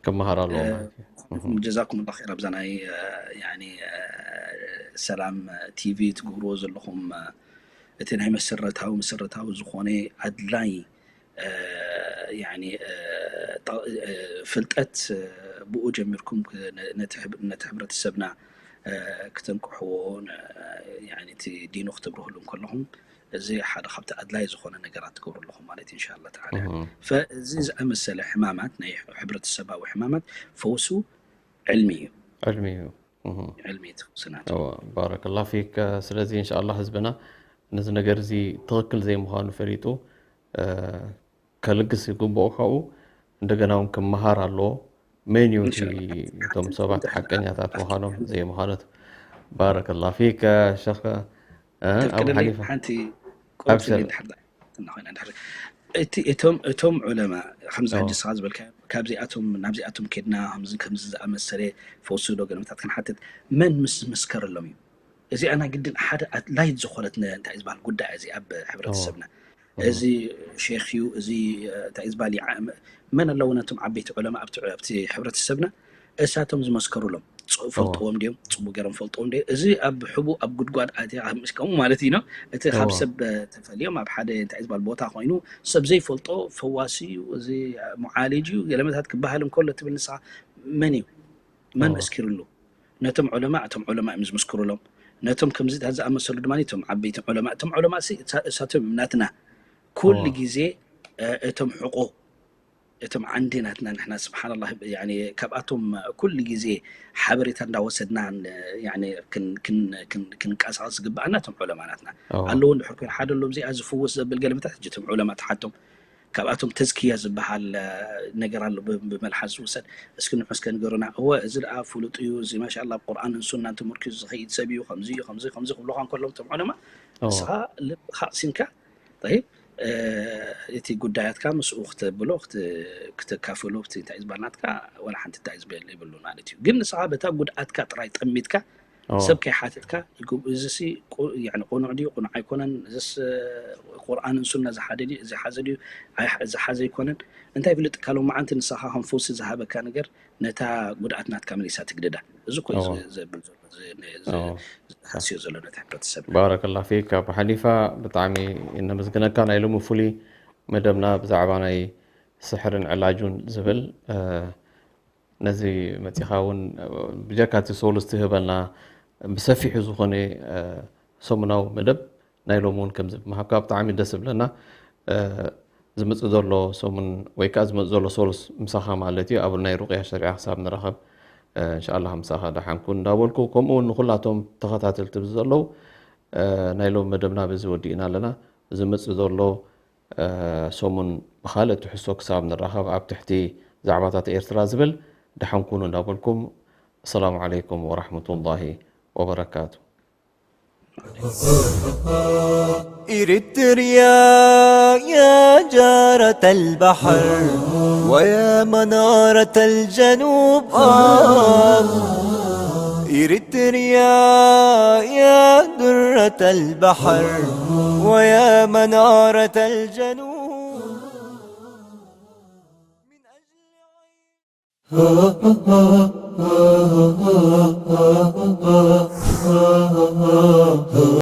ክመሃር ኣለዎ ማለት እዩ። ጀዛኩም ላ ር ኣብዛ ናይ ሰላም ቲቪ ትገብርዎ ዘለኹም እቲ ናይ መሰረታዊ መሰረታዊ ዝኾነ ኣድላይ ፍልጠት ብኡ ጀሚርኩም ነቲ ሕብረተሰብና ክተንቅሕዎ እቲ ዲኑ ክተብርህሉ ከለኹም እዚ ሓደ ካብቲ ኣድላይ ዝኾነ ነገራት ትገብሩ ኣለኹም ማለት እዩ። እንሻላ ተዓላ ፈእዚ ዝኣመሰለ ሕማማት ናይ ሕብረተሰባዊ ሕማማት ፈውሱ ዕልሚ እዩ። ዕልሚ እዩ። ዕልሚ ትፍውስናት ባረከላ ፊክ። ስለዚ እንሻላ ህዝብና ነዚ ነገር እዚ ትኽክል ዘይምዃኑ ፈሊጡ ከልግስ ይግብኦ። ካብኡ እንደገና እውን ክመሃር ኣለዎ። መን እዩ እቲ እቶም ሰባት ሓቀኛታት ምዃኖም ዘይምዃኖት። ባረከላ ፊክ ሸኽ ኣቡ ሓኒፋ። ሓንቲ ቆንስሊ ድሕር ኮይና ድሕር እቲ እቶም እቶም ዑለማ ከምዚ ሕጂ ስኻ ዝበልካ ካብዚኣቶም ናብዚኣቶም ኬድና ከምዚ ከምዚ ዝኣመሰለ ፈውሱ ዶ ገለመታት ክንሓትት መን ምስ መስከረሎም እዩ? እዚኣ ናይ ግድን ሓደ ኣድላይት ዝኾነት እንታይ ዝበሃል ጉዳይ እዚ ኣብ ሕብረተሰብና እዚ ሼክ እዩ እዚ እንታይ ዝበሃል መን ኣለዉ ነቶም ዓበይቲ ዑለማ ኣብቲ ሕብረተሰብና እሳቶም ዝመስከሩሎም ፈልጥዎም ድዮም? ፅቡቅ ገይሮም ፈልጥዎም ድዮም? እዚ ኣብ ሕቡ ኣብ ጉድጓድ ኣትያ ምስከሙ ማለት እዩ። እቲ ካብ ሰብ ተፈልዮም ኣብ ሓደ እንታይ ዝበሃል ቦታ ኮይኑ ሰብ ዘይፈልጦ ፈዋሲ እዩ፣ እዚ ሙዓሊጅ እዩ፣ ገለመታት ክበሃል እንከሎ ትብል ንስኻ መን እዩ? መን መስኪሩሉ? ነቶም ዑለማ እቶም ዑለማ እዮም ዝምስክሩሎም። ነቶም ከምዚታት ዝኣመሰሉ ድማ እቶም ዓበይቲ ዑለማ እቶም ዑለማ እሳቶም ናትና ኩሉ ግዜ እቶም ሕቆ እቶም ዓንዲ ናትና ንሕና ስብሓንላ ካብኣቶም ኩሉ ግዜ ሓበሬታ እንዳወሰድና ክንቀሳቀስ ዝግበኣና እቶም ዑለማ ናትና ኣለዉ እንድሕር ኮይኑ ሓደ ኣሎ እዚኣ ዝፍውስ ዘብል ገለመታት ሕጂ እቶም ዑለማ ትሓቶም ካብኣቶም ተዝክያ ዝበሃል ነገር ኣሎ ብመልሓስ ዝውሰድ እስኪ ንዑ እስከ ንገሩና እወ እዚ ደኣ ፍሉጥ እዩ እዚ ማሻላ ኣብ ቁርኣንን ሱናን ተመርኪዙ ዝኸይድ ሰብ እዩ ከምዚ እዩ ከምዚ ከምዚ ክብሉኻ እንከሎም እቶም ዑለማ ንስኻ ልብኻ ኣቕሲንካ እቲ ጉዳያትካ ምስኡ ክተብሎ ክትካፈሎ እንታይ ዝበልናትካ ወላ ሓንቲ እንታይ ዝበል ይብሉ ማለት እዩ ግን ንስኻ በታ ጉድኣትካ ጥራይ ጠሚትካ ሰብ ከይሓተትካ እዚ ቁኑዕ ድዩ ቁኑዕ ኣይኮነን እዚስ ቁርኣንን ሱና ዝሓደ ድዩ እዚ ሓዘ ድዩ ዝሓዘ ኣይኮነን እንታይ ይፍልጥ ካልኦ መዓንቲ ንስኻ ከም ፈውሲ ዝሃበካ ነገር ነታ ጉድኣት ናትካ መሊሳ ትግድዳ እዚ ኮ ዘብል ዘሎ ዝሃስዮ ዘሎ ነቲ ሕብረተሰብ ባረከላ ፊክ ኣቡ ሓኒፋ ብጣዕሚ እነመስግነካ ናይ ሎሚ ፍሉይ መደብና ብዛዕባ ናይ ስሕርን ዕላጁን ዝብል ነዚ መፂኻ እውን ብጀካ እቲ ሶሉስ ትህበና ብሰፊሑ ዝኾነ ሰሙናዊ መደብ ናይ ሎሚ እውን ከምዚ ምሃብካ ብጣዕሚ ደስ ዝብለና ዝመፅእ ዘሎ ሰሙን ወይ ከዓ ዝመፅእ ዘሎ ሶሉስ ምሳኻ ማለት እዩ ኣብ ናይ ሩቅያ ሸሪዓ ክሳብ ንራኸብ እንሻላ ምሳኻ ደሓንኩን እንዳበልኩ ከምኡ እውን ንኩላቶም ተኸታተልቲ ዘለዉ ናይ ሎም መደብና በዚ ወዲእና ኣለና ዝመፅእ ዘሎ ሰሙን ብኻልእ ትሕዝቶ ክሳብ ንራኸብ ኣብ ትሕቲ ዛዕባታት ኤርትራ ዝብል ደሓን ኩኑ እንዳበልኩም ኣሰላሙ ዓለይኩም ወራሕመቱላሂ ወበረካቱ። إريتريا يا جارة البحر ويا منارة الجنوب آه إريتريا يا درة البحر ويا منارة الجنوب من أجل